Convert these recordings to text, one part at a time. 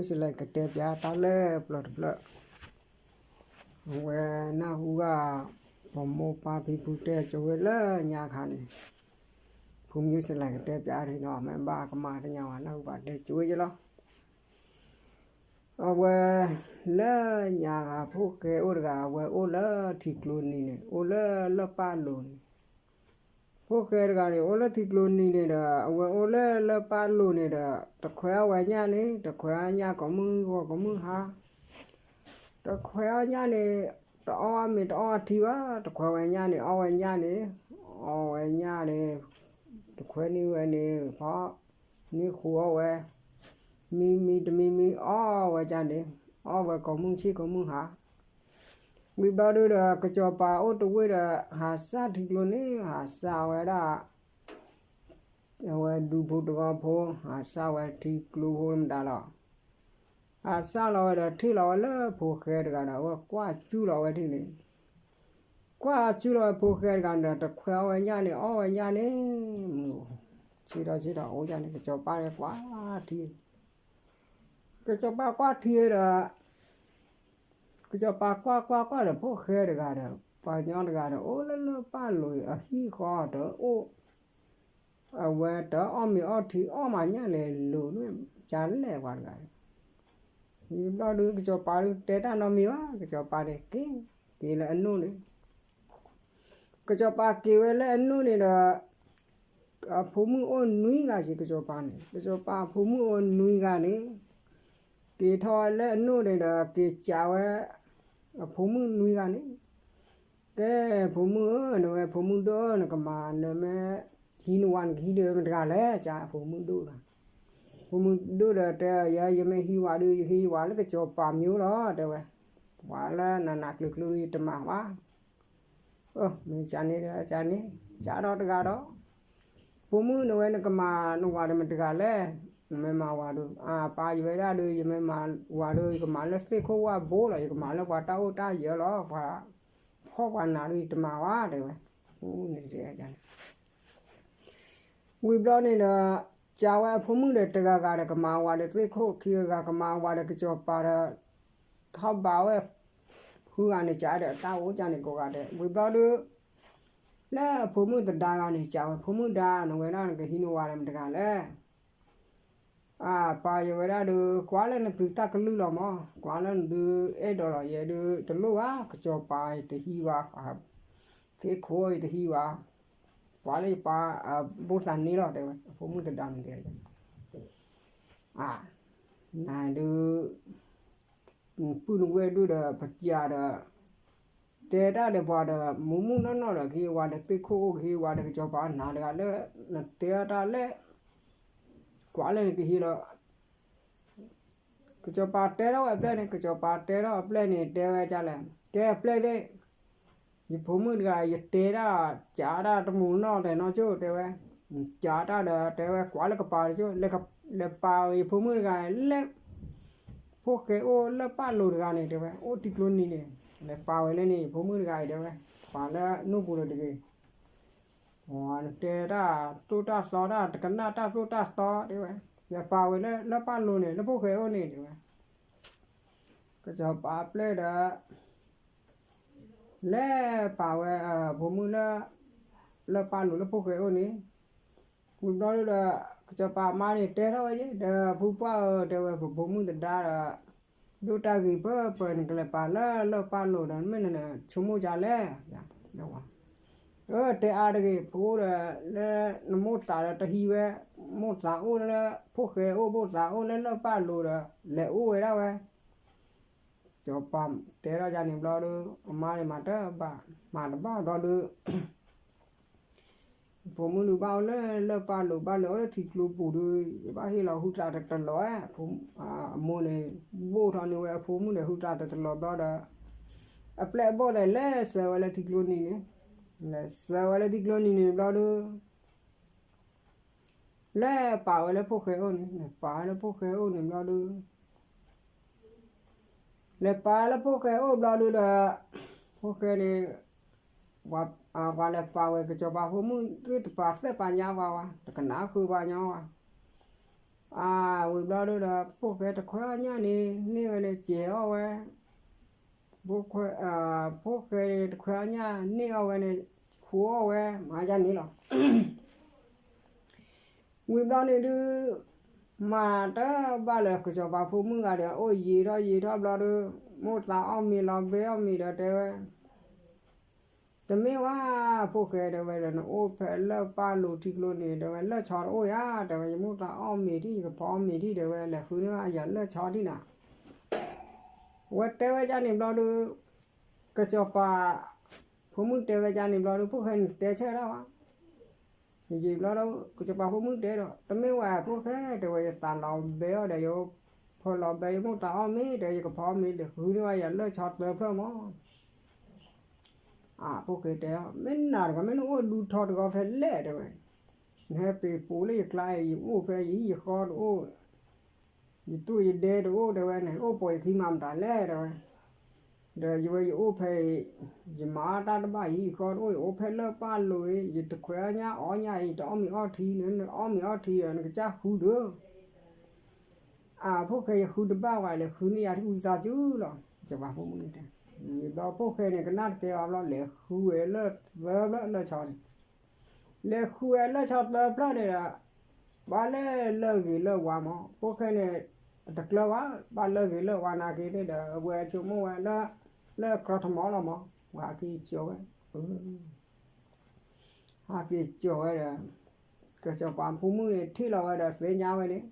ယစလဲကတဲပျးတၢ်လၢပျၢၤတဖျၢၣ်, အဝဲနၢ်ဟူဂၤ ပမိၢ်ပၢ်ဖံဖုတဲကၠိဝဲလၢညါခါန့ၣ်, ဖုမုၢ်စလဲကတဲပျးဒ်နီၤ မ့ၢ်ဘၣ်ကမၤတညါဝဲ နၢ်ဟူဘၣ်တဲကၠိဝဲယလီၤ. အဝဲ လၢညါဂၤဖိၣ်ဃဲအိၣ်တဂၤ အဝဲအိၣ်လၢထံကျိနံၤန့ၣ် အိၣ်လၢလၢၢ်ပၢ်လိၤန့ၣ်, ဖိၣ်ဃဲတဂၤန့ၣ် အိၣ်လၢထံကျိနံၤန့ၣ်ဒီး အဝဲအိၣ်လၢလၢၢ်ပၢ်လိၤန့ၣ်ဒီး တခွဲးအီၣ်ဝဲညၣ်န့ၣ် တခွဲးအီၣ်ညၣ်ကိးမုၢ်ဂီၤကိးမုၢ်ဟါ, တခွဲးအီၣ်ညၣ်န့ၣ် တအီၣ်မ့ၤတအီၣ်ထံဘၣ်, တခွဲးဝဲညၣ်န့ၣ် အီၣ်ဝဲညၣ်န့ၣ်, အီၣ်ဝဲညၣ်န့ၣ်, တခွဲးနံၤဝဲန့ၣ် ဖီ နံၤဃူအီၣ်ဝဲ, မံမံတမံမံအီၣ်ဝဲကန့ၣ်, အီၣ်ဝဲကိးမုၢ်ဆ့ၣ်ကိးမုၢ်ဟါ, ဝံၤဘျီဒုဒီး ကစီၤပၤအိၣ်တဝ့ၢ်ဒီး ဟးစၢ်ထံကျိန့ၣ် ဟးစၢ်ဝဲဒၣ် အဝဲဒူဖိတဂီၤဖိ ဟးစၢ်ဝဲထံကျိဖိမတၤလီၤ. ဟးစၢ်လီၤဝဲဒီး ထံၣ်လီၤဝဲလၢဖိၣ်ဃဲတဂၤဒီး အဝဲကွၢ်စူၣ်လီၤဝဲထံၣ်န့ၣ်, ကွၢ်စူၣ်လီၤဝဲဖိၣ်ဃဲတဂၤဒီး တခွဲးအီၣ်ဝဲညၣ်န့ၣ် အီၣ်ဝဲညၣ်န့ၣ်, ဆ့ထီၣ်ဆ့ထီၣ်အိၣ်ယန့ၣ် ကစီၤပၤကွၢ်ထံ ကစီၤပၤကွၢ်ထံဒီး ကစီၤပၤကွၢ်ကွၢ်ကွၢ်ဒီး ဖိၣ်ဃဲတဂၤဒီး ပှၤကညီတဂၤဒီး အိၣ်လၢလၢၢ်ပၢ်လိၤအဟံၣ်ဃီတအိၣ်, အဝဲတအီၣ်မ့ၤအီၣ်ထံ အီၣ်မၤညၣ်လဲၤလိၤန့ၣ် ကလဲၣ်ပှၤတဂၤန့ၣ်, ဘျီဒုကစီၤပၤဒုတဲတၢ်နီတမံၤဘၣ်, ကစီၤပၤန့ၣ်က့ၤ က့ၤလၢအနိၣ်န့ၣ် ကစီၤပၤက့ၤဝဲလၢအနိၣ်န့ၣ်ဒီး အဖိမုၣ်အိၣ်နွံဂၤက့ၤ ကစီၤပၤန့ၣ်, ကစီၤပၤအဖိမုၣ်အိၣ်နွံဂၤန့ၣ်, က့ၤထီၣ်ဝဲလၢအနိၣ်န့ၣ်ဒီး က့ၤစံးဝဲ အဖိမုၣ်နွံဂၤန့ၣ်, ကဲ ဖိမုၣ်ဧၢ နဝဲဖိမုၣ်ဒိၣ်ဧၢ နကမၤနမ့ၢ်ဟံးနဝၤ နကဟံးဒီးမတၤတဂၤလဲၣ် ကးဖိမုၣ်ဒိၣ်ဒီး, ဖိမုၣ်ဒိၣ်ဒီးတဲ ယဲ ယမ့ၢ်ဟံးဝၤဒုး ယဟံးဝၤလၢကစီၤပၤမံၤလီၤ တဲဝဲ, ပှၤလၢနးနးကျုၤကျုၤဒုး ယတမၤဘၣ် မ့ၢ်ကန့ၣ်ဒီး ကန့ၣ် ကဒီးတဂၤဒီး, ဖိမုၣ်နဝဲ နကမၤနဝၤဒီးမတၤတဂၤလဲၣ်, နမ့ၢ်မၤဝၤဒီး အပၢ်ယဝဲဒၣ်ဒီး ယမ့ၢ်မၤဝၤဒီး ယကမၤလၢသ့ၣ်ခိၣ်ဝၣ်ဘိလီၤ, ယကမၤလၢပှၤတၢ်အိၣ်တၢ်ယၢၤလီၤ, ပှၤဖှီၣ်ပှၤနးဒီး ယတမၤဝဲ တဲဝဲ, န့ၣ် ဝံၤဘျီန့ၣ်ဒီး ကးဝဲအဖိမုၣ်ဒီးတဂၤဂၤဒီး ကမၤဝၤဒီးသ့ၣ်ခိၣ်, ခံဂၤကမၤဝၤဒီးကစီၤပၤဒီး ထီၣ်ဘးဝဲ ဃုဂၤန့ၣ် ကးဒီးတၢ်အိၣ်ကန့ၣ်ကိးဂၤဒဲး, ဝံၤဘျီဒုး လၢအဖိမုၣ်သဒါဂၤန့ၣ် ကးဝဲ ဖိမုၣ်ဒါ နဝဲဒၣ်နကဟံးနဝၤဒီးမတၤတဂၤလဲၣ်, အပၢ်ယဝဲဒၣ်ဒီး ကွၢ်လၢနသုတၢ်ကလုၢ်လီၤမး, ကွၢ်လၢနသုအဲၣ်ဒိးလီၤ, ယဲဒုးတလိၣ်ဘၣ်, ကစီၤပၤယတဟံးဝၤ, သ့ၣ်ခိၣ်ယတဟံးဝၤ, ကွၢ်လၢယပၢ်ဘိၣ်သးန့ၣ်လီၤ တဲဝဲ, အဖိမုၣ်သဒါန့ၣ်တဲ အ နဒုး ပုၢ်နဝဲၢ်ဒုးဒီး ပစံးဒီး တဲတၢ်ဒီးပှၤဒီး မုၢ်မုၢ်နီၢ်နီၢ်ဒီး ကဟ့ၣ်ဝၤဒီးသ့ၣ်ခိၣ်အိၣ် ကဟ့ၣ်ဝၤဒီးကစီၤပၤနၤတဂၤလၢ နတဲတၢ်လၢ ကွၢ်လၢနကဟ့ၣ်လီၤ ကစီၤပၤတဲထီၣ်ဝဲအပျဲၢ်န့ၣ် ကစီၤပၤတဲထီၣ်အပျဲၢ်န့ၣ် တဲဝဲဒ်လဲၣ်, တဲအပျဲၢ်သ့ၣ်, ယဖိမုၣ်တဂၤ ယတဲဒၣ် ကးတၢ်တမူးနီၢ်တဲနီၢ်ကၠိၣ် တဲဝဲ, ကးတၢ်ဒီး တဲဝဲ ကွၢ်လၢကပၤတကၠိၣ် လဲၤပာ်ဝဲယဖိမုၣ်တဂၤ လၢ ဖိၣ်ဃဲအိၣ်လၢပၢ်လိၤတဂၤန့ၣ် တဲဝဲ အိၣ်ထံကျိနံၤန့ၣ် လဲၤပာ်ဝဲလၢန့ၣ် ယဖိမုၣ်တဂၤအံၤ တဲဝဲ, ပာ်လၢနူၢ်ပူၤဒီးတဂ့ၤ တဲတၢ်သိၣ်တၢ်သီတၢ် တကနၣ်တၢ်သိၣ်တၢ်သီ တဲဝဲ, လဲၤပာ်ဝဲလၢ လၢပၢ်လိၤန့ၣ် လၢဖိၣ်ဃဲအိၣ်န့ၣ် တဲဝဲ, ကစီၤပၤပျဲၢ်ဒီး လဲၤပာ်ဝဲ ဖိမုၣ်လၢ လၢပၢ်လိၤလၢဖိၣ်ဃဲအိၣ်န့ၣ်, ဝံၤဘျီဒုဒီး ကစီၤပၤမါန့ၣ် တဲထီၣ်ဝဲ ဒီးဖုပှၢ်ဧၢ တဲဝဲ ပဖိမုၣ်သဒါဒီး ဒိၣ်တၢ်ဂ့ၤပၢပၢ နကလဲၤပာ်လၢ လၢပၢ်လိၤဒီး မ့ၢ်နဆိကမိၣ်ဒ်လဲၣ် အၢ တဲအါတဂ့ၤ ပအိၣ်ဒီး လၢနမိၢ်သးဒီးတဟံးဝဲ, မိၢ်သးအိၣ်လၢ ဖိၣ်ဃဲအိၣ် မိၢ်သးအိၣ်လၢ လၢပၢ်လိၤဒီး လဲၤအိၣ်ဝဲဒၣ်ဝဲ, ကစီၤပၤတဲထီၣ်ယၤန့ၣ်ဘျီဒီး အမါန့ၣ်မၤတဘၣ် မၤတဘၣ်ဘျီဒီး ဖိမုၣ်ဒုးဘၣ်အိၣ်လၢ လၢပၢ်လိၤ ဘၣ်လဲၤအိၣ်လၢထံကျိပူၤဒီး ယဘၣ်ဟ့ၣ်လီၤဟုသးတတလီၤဝဲ, အမိၢ်န့ၣ် ဘိၣ်ထီၣ်န့ၢ်ဝဲအဖိမုၣ်ဒီး ဟုသးတတလီၤဘျီဒီး အပျဲၢ်အဘီၣ်ဒီး လဲၤစၢၤဝဲလၢထံကျိနံၤန့ၣ်, လဲၤစၢၤဝဲလၢထံကျိနံၤန့ၣ်ဘျီဒီး လဲၤပာ်ဝဲလၢဖိၣ်ဃဲအိၣ်န့ၣ်, လဲၤပာ်ဝဲလၢဖိၣ်ဃဲအိၣ်န့ၣ်ဘျီဒီး လဲၤပာ်လၢဖိၣ်ဃဲအိၣ်ဘျီဒုဒီး ဖိၣ်ဃဲန့ၣ် ပှၤလဲၤပာ်ဝဲ ကစီၤပၤဖိမုၣ်သ့ၣ်တဖၣ် သ့ၣ်ပာ်ညါဝဲဝဲ တကနၣ်ဃုာ်ပှၤညီဝဲ, အဝံၤဘျီဒုဒီး ဖိၣ်ဃဲတခွဲအီၣ်ညၣ်န့ၣ် န့ၢ်ဝဲန့ၣ် စဲးအီၣ်ဝဲ, ဖိၣ်ဃဲတခွဲအီၣ်ညၣ်န့ၢ်အီၣ်ဝဲန့ၣ် ခူအီၣ်ဝဲ မၤယါန့ၣ်လီၤ. ဝံၤဘျီန့ၣ်ဒု မၤတဘၣ်လၢၤ ကစီၤပၤဖိမုၣ်ဂၤဒီး အိၣ်ယံာ်ထီၣ်ယံာ်ထီၣ်ဘျီဒု မိၢ်သးအီၣ်မ့ၤလီၤဘဲအီၣ်မ့ၤဒီးတဲဝဲ တမ့ၢ်ဝဲ ဖိၣ်ဃဲတဲဝဲဒီး နအိၣ်ဖဲလၢၢ်ပၢ်လိၤထံကျိန့ၣ် တဲဝဲ လၢၢ်ဆီတအိၣ်ဧါ တဲဝဲ ယမိၢ်သးအီၣ်မ့ၤဒံး ယကဖီအီၣ်မ့ၤဒံး တဲဝဲ လဲၤဃုန့ၢ်ဘၣ်ယၤလၢၢ်ဆီဒံးနၤ ဝဲတဲဝဲဒ်န့ၣ်ဘျီဒု ကစီၤပၤဖိမုၣ်တဲဝဲဒ်န့ၣ်ဘျီဒု ဖိၣ်ဃဲန့ၣ်တဲဆၢဒၣ်ဝဲ ယံာ်ဘျီဒု ကစီၤပၤဖိမုၣ်တဲဒီး တမ့ၢ်ဝဲဖိၣ်ဃဲ တဲဝဲ ယသးလီၤဘဲအီၣ်ဒီး ယဖီလီၤဘဲ ယမိၢ်သးအီၣ်မ့ၤ တဲဝဲ ယကဖီအီၣ်မ့ၤ လဲၤဃုန့ၢ်ဘၣ်ယၤလၢၢ်ဆီသၢဖျၢၣ်မး အဖိၣ်ဃဲတဲ မ့ၢ်နၤတဂၤ မ့ၢ်နအိၣ်ဒူထီတဂီၤဖဲလဲၣ် တဲဝဲ, နဟဲပ့ၤပိာ်လၢယကျါအံၤ ယအိၣ်ဖဲယဟံၣ်ယဃီတအိၣ်, ယသူၣ်ယဒဲတအိၣ် တဲဝဲ, နအိၣ်ပိာ်ယခံမၤမတၤလဲၣ် တဲဝဲ, ဒီးယဝဲယအိၣ်ဖဲအံၤ ယမၤတၢ်တဘၣ် ယဟံၣ်ယဃီတအိၣ် ယအိၣ်ဖဲလၢၢ်ပၢ်လိၤအံၤ ယတခွဲးအီၣ်ညၣ်အီၣ်ညၣ်အံၤ တအီၣ်မ့ၤအီၣ်ထံ နအီၣ်မ့ၤအီၣ်ထံဒီး နကစၢ်ဃုဒီး အဖိၣ်ဃဲ ယဃုတဘၣ်ဝဲ လဲၤဃုန့ၢ်ယၤထံၣ်ဝံသးစူၤလီၤ. ကစီၤပၤဖိမုၣ်န့ၣ်တဲ, ဒီးဖိၣ်ဃဲန့ၣ် ကနၣ်တကဲအီၤဘျီ လဲၤဃုဝဲလၢၢ်သၢဖျၢၣ်လၢၢ်ဆီန့ၣ်, လဲၤဃုဝဲလၢၢ်ဆီသၢဖျၢၣ်န့ၣ်ဒီး ဘၣ်လၢလၢၢ်ဂ့ၤလၢၢ်ဝါမး ဖိၣ်ဃဲန့ၣ် တကျၢၤဘၣ် ဘၣ်လၢၢ်ဂ့ၤလၢၢ်ဝါနာ်က့န့ၣ်ဒီး အဝဲဆိကမိၣ်ဝဲလၢ လၢၢ်ကြီထမီလီၤမး ပှၤဟဲက့ၤကၠီၤဝဲ ဟဲက့ၤကၠီၤဝဲဒီး ကစီၤပၤဖိမုၣ်န့ၣ် ထံၣ်လီၤဝဲဒီး သ့ၣ်ညါဝဲန့ၣ်,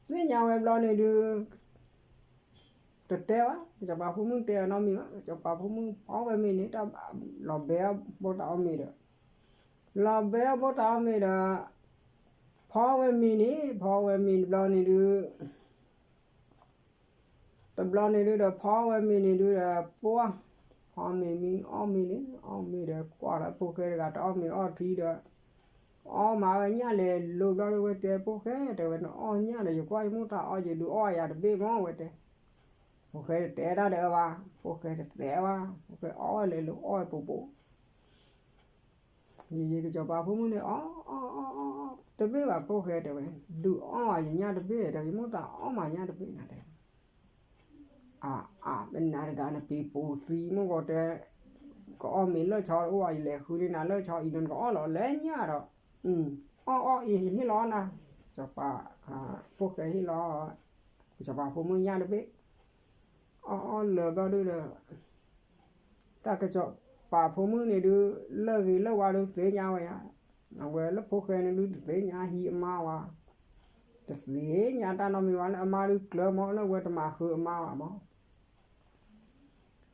သ့ၣ်ညါဝဲဘျီန့ၣ်ဒုး တတဲဘၣ် ကစီၤပၤဖိမုၣ်တဲအီၤနီတမံၤဘၣ်. ကစီၤပၤဖိမုၣ်ဖီဝဲမ့ၤန့ၣ် တၢ်လီၤဘဲအီၣ်ဘိတၢ်အီၣ်မ့ၤဒီး, လီၤဘဲအီၣ်ဘိတၢ်အီၣ်မ့ၤဒီး ဖီဝဲမ့ၤန့ၣ် ဖီဝဲမ့ၤတဘျီန့ၣ်ဒုး တဘျီန့ၣ်ဒုးဒီး ဖီဝဲမ့ၤန့ၣ်ဒုးဒီး ပှၢ် ဖီမ့ၤမ့ၤ အီၣ်မ့ၤန့ၣ် အီၣ်မ့ၤဒီး ကွၢ်ဒီးဖိၣ်ဃဲတဂၤ တအီၣ်မ့ၤအီၣ်ထံဒီး အီၣ်မၤဝဲညၣ်လဲၤလိၤဘျီဒုး ဝဲတဲဖိၣ်ဃဲ တဲဝဲ နအီၣ်ညၣ်ဒီး ယကွၢ်ယမိၢ်တၢ်အီၣ် ယဒုးအီၣ်ယၤတဘ့ၣ်မး ဝဲတဲ, ဖိၣ်ဃဲတတဲတၢ်ဒီးဘၣ် ဖိၣ်ဃဲတတဲဘၣ် ဖိၣ်ဃဲအီၣ်ဝဲလဲၤလိၤ အီၣ်ဝဲပိာ်ပိာ် ယံာ်ယံာ် ကစီၤပၤဖိမုၣ်န့ၣ် အီၣ်အီၣ်အီၣ်အီၣ် တဘ့ၣ်ဘၣ် ဖိၣ်ဃဲတဲဝဲ, ဒုးအီၣ်ယညၣ်တဘ့ၣ်ဒီး ယမိၢ်သးအီၣ်မၤညၣ်တဘ့ၣ်နၤတဲ, အါအါ မ့ၢ်နၤတဂၤနပ့ၤပိာ်သံ မ့ၢ်ဂီၤတဲ, ကအီၣ်မ့ၤလၢၢ်ဆီတအိၣ်ဘၣ် ယလဲၤဃုန့ၢ်နၤလၢၢ်ဆီအံၤဒီး နကအီၣ်လီၤလၢညၣ်ဒီး, အီၣ်အီၣ်အံၤ ယဟ့ၣ်လီၤနၤ, ကစီၤပၤ ဖိၣ်ဃဲဟ့ၣ်လီၤ ကစီၤပၤဖိမုၣ်ညၣ်တဘ့ၣ် အီၣ်အီၣ်လၢာ်ဘျီဒုးဒီး တၢ်ကစီၤပၤဖိမုၣ်န့ၣ်ဒုး လၢၢ်ဂ့ၤလၢၢ်ဝါဒုးသ့ၣ်ညါဝဲယါ, အဝဲလၢဖိၣ်ဃဲန့ၣ်ဒုး တသ့ၣ်ညါဟံးအမါဝဲ, တသ့ၣ်ညါတၢ်နီတမံၤဝဲလၢအမါဒုးကျၢၤမး လၢအဝဲတမၤဃုအမါဝဲမး,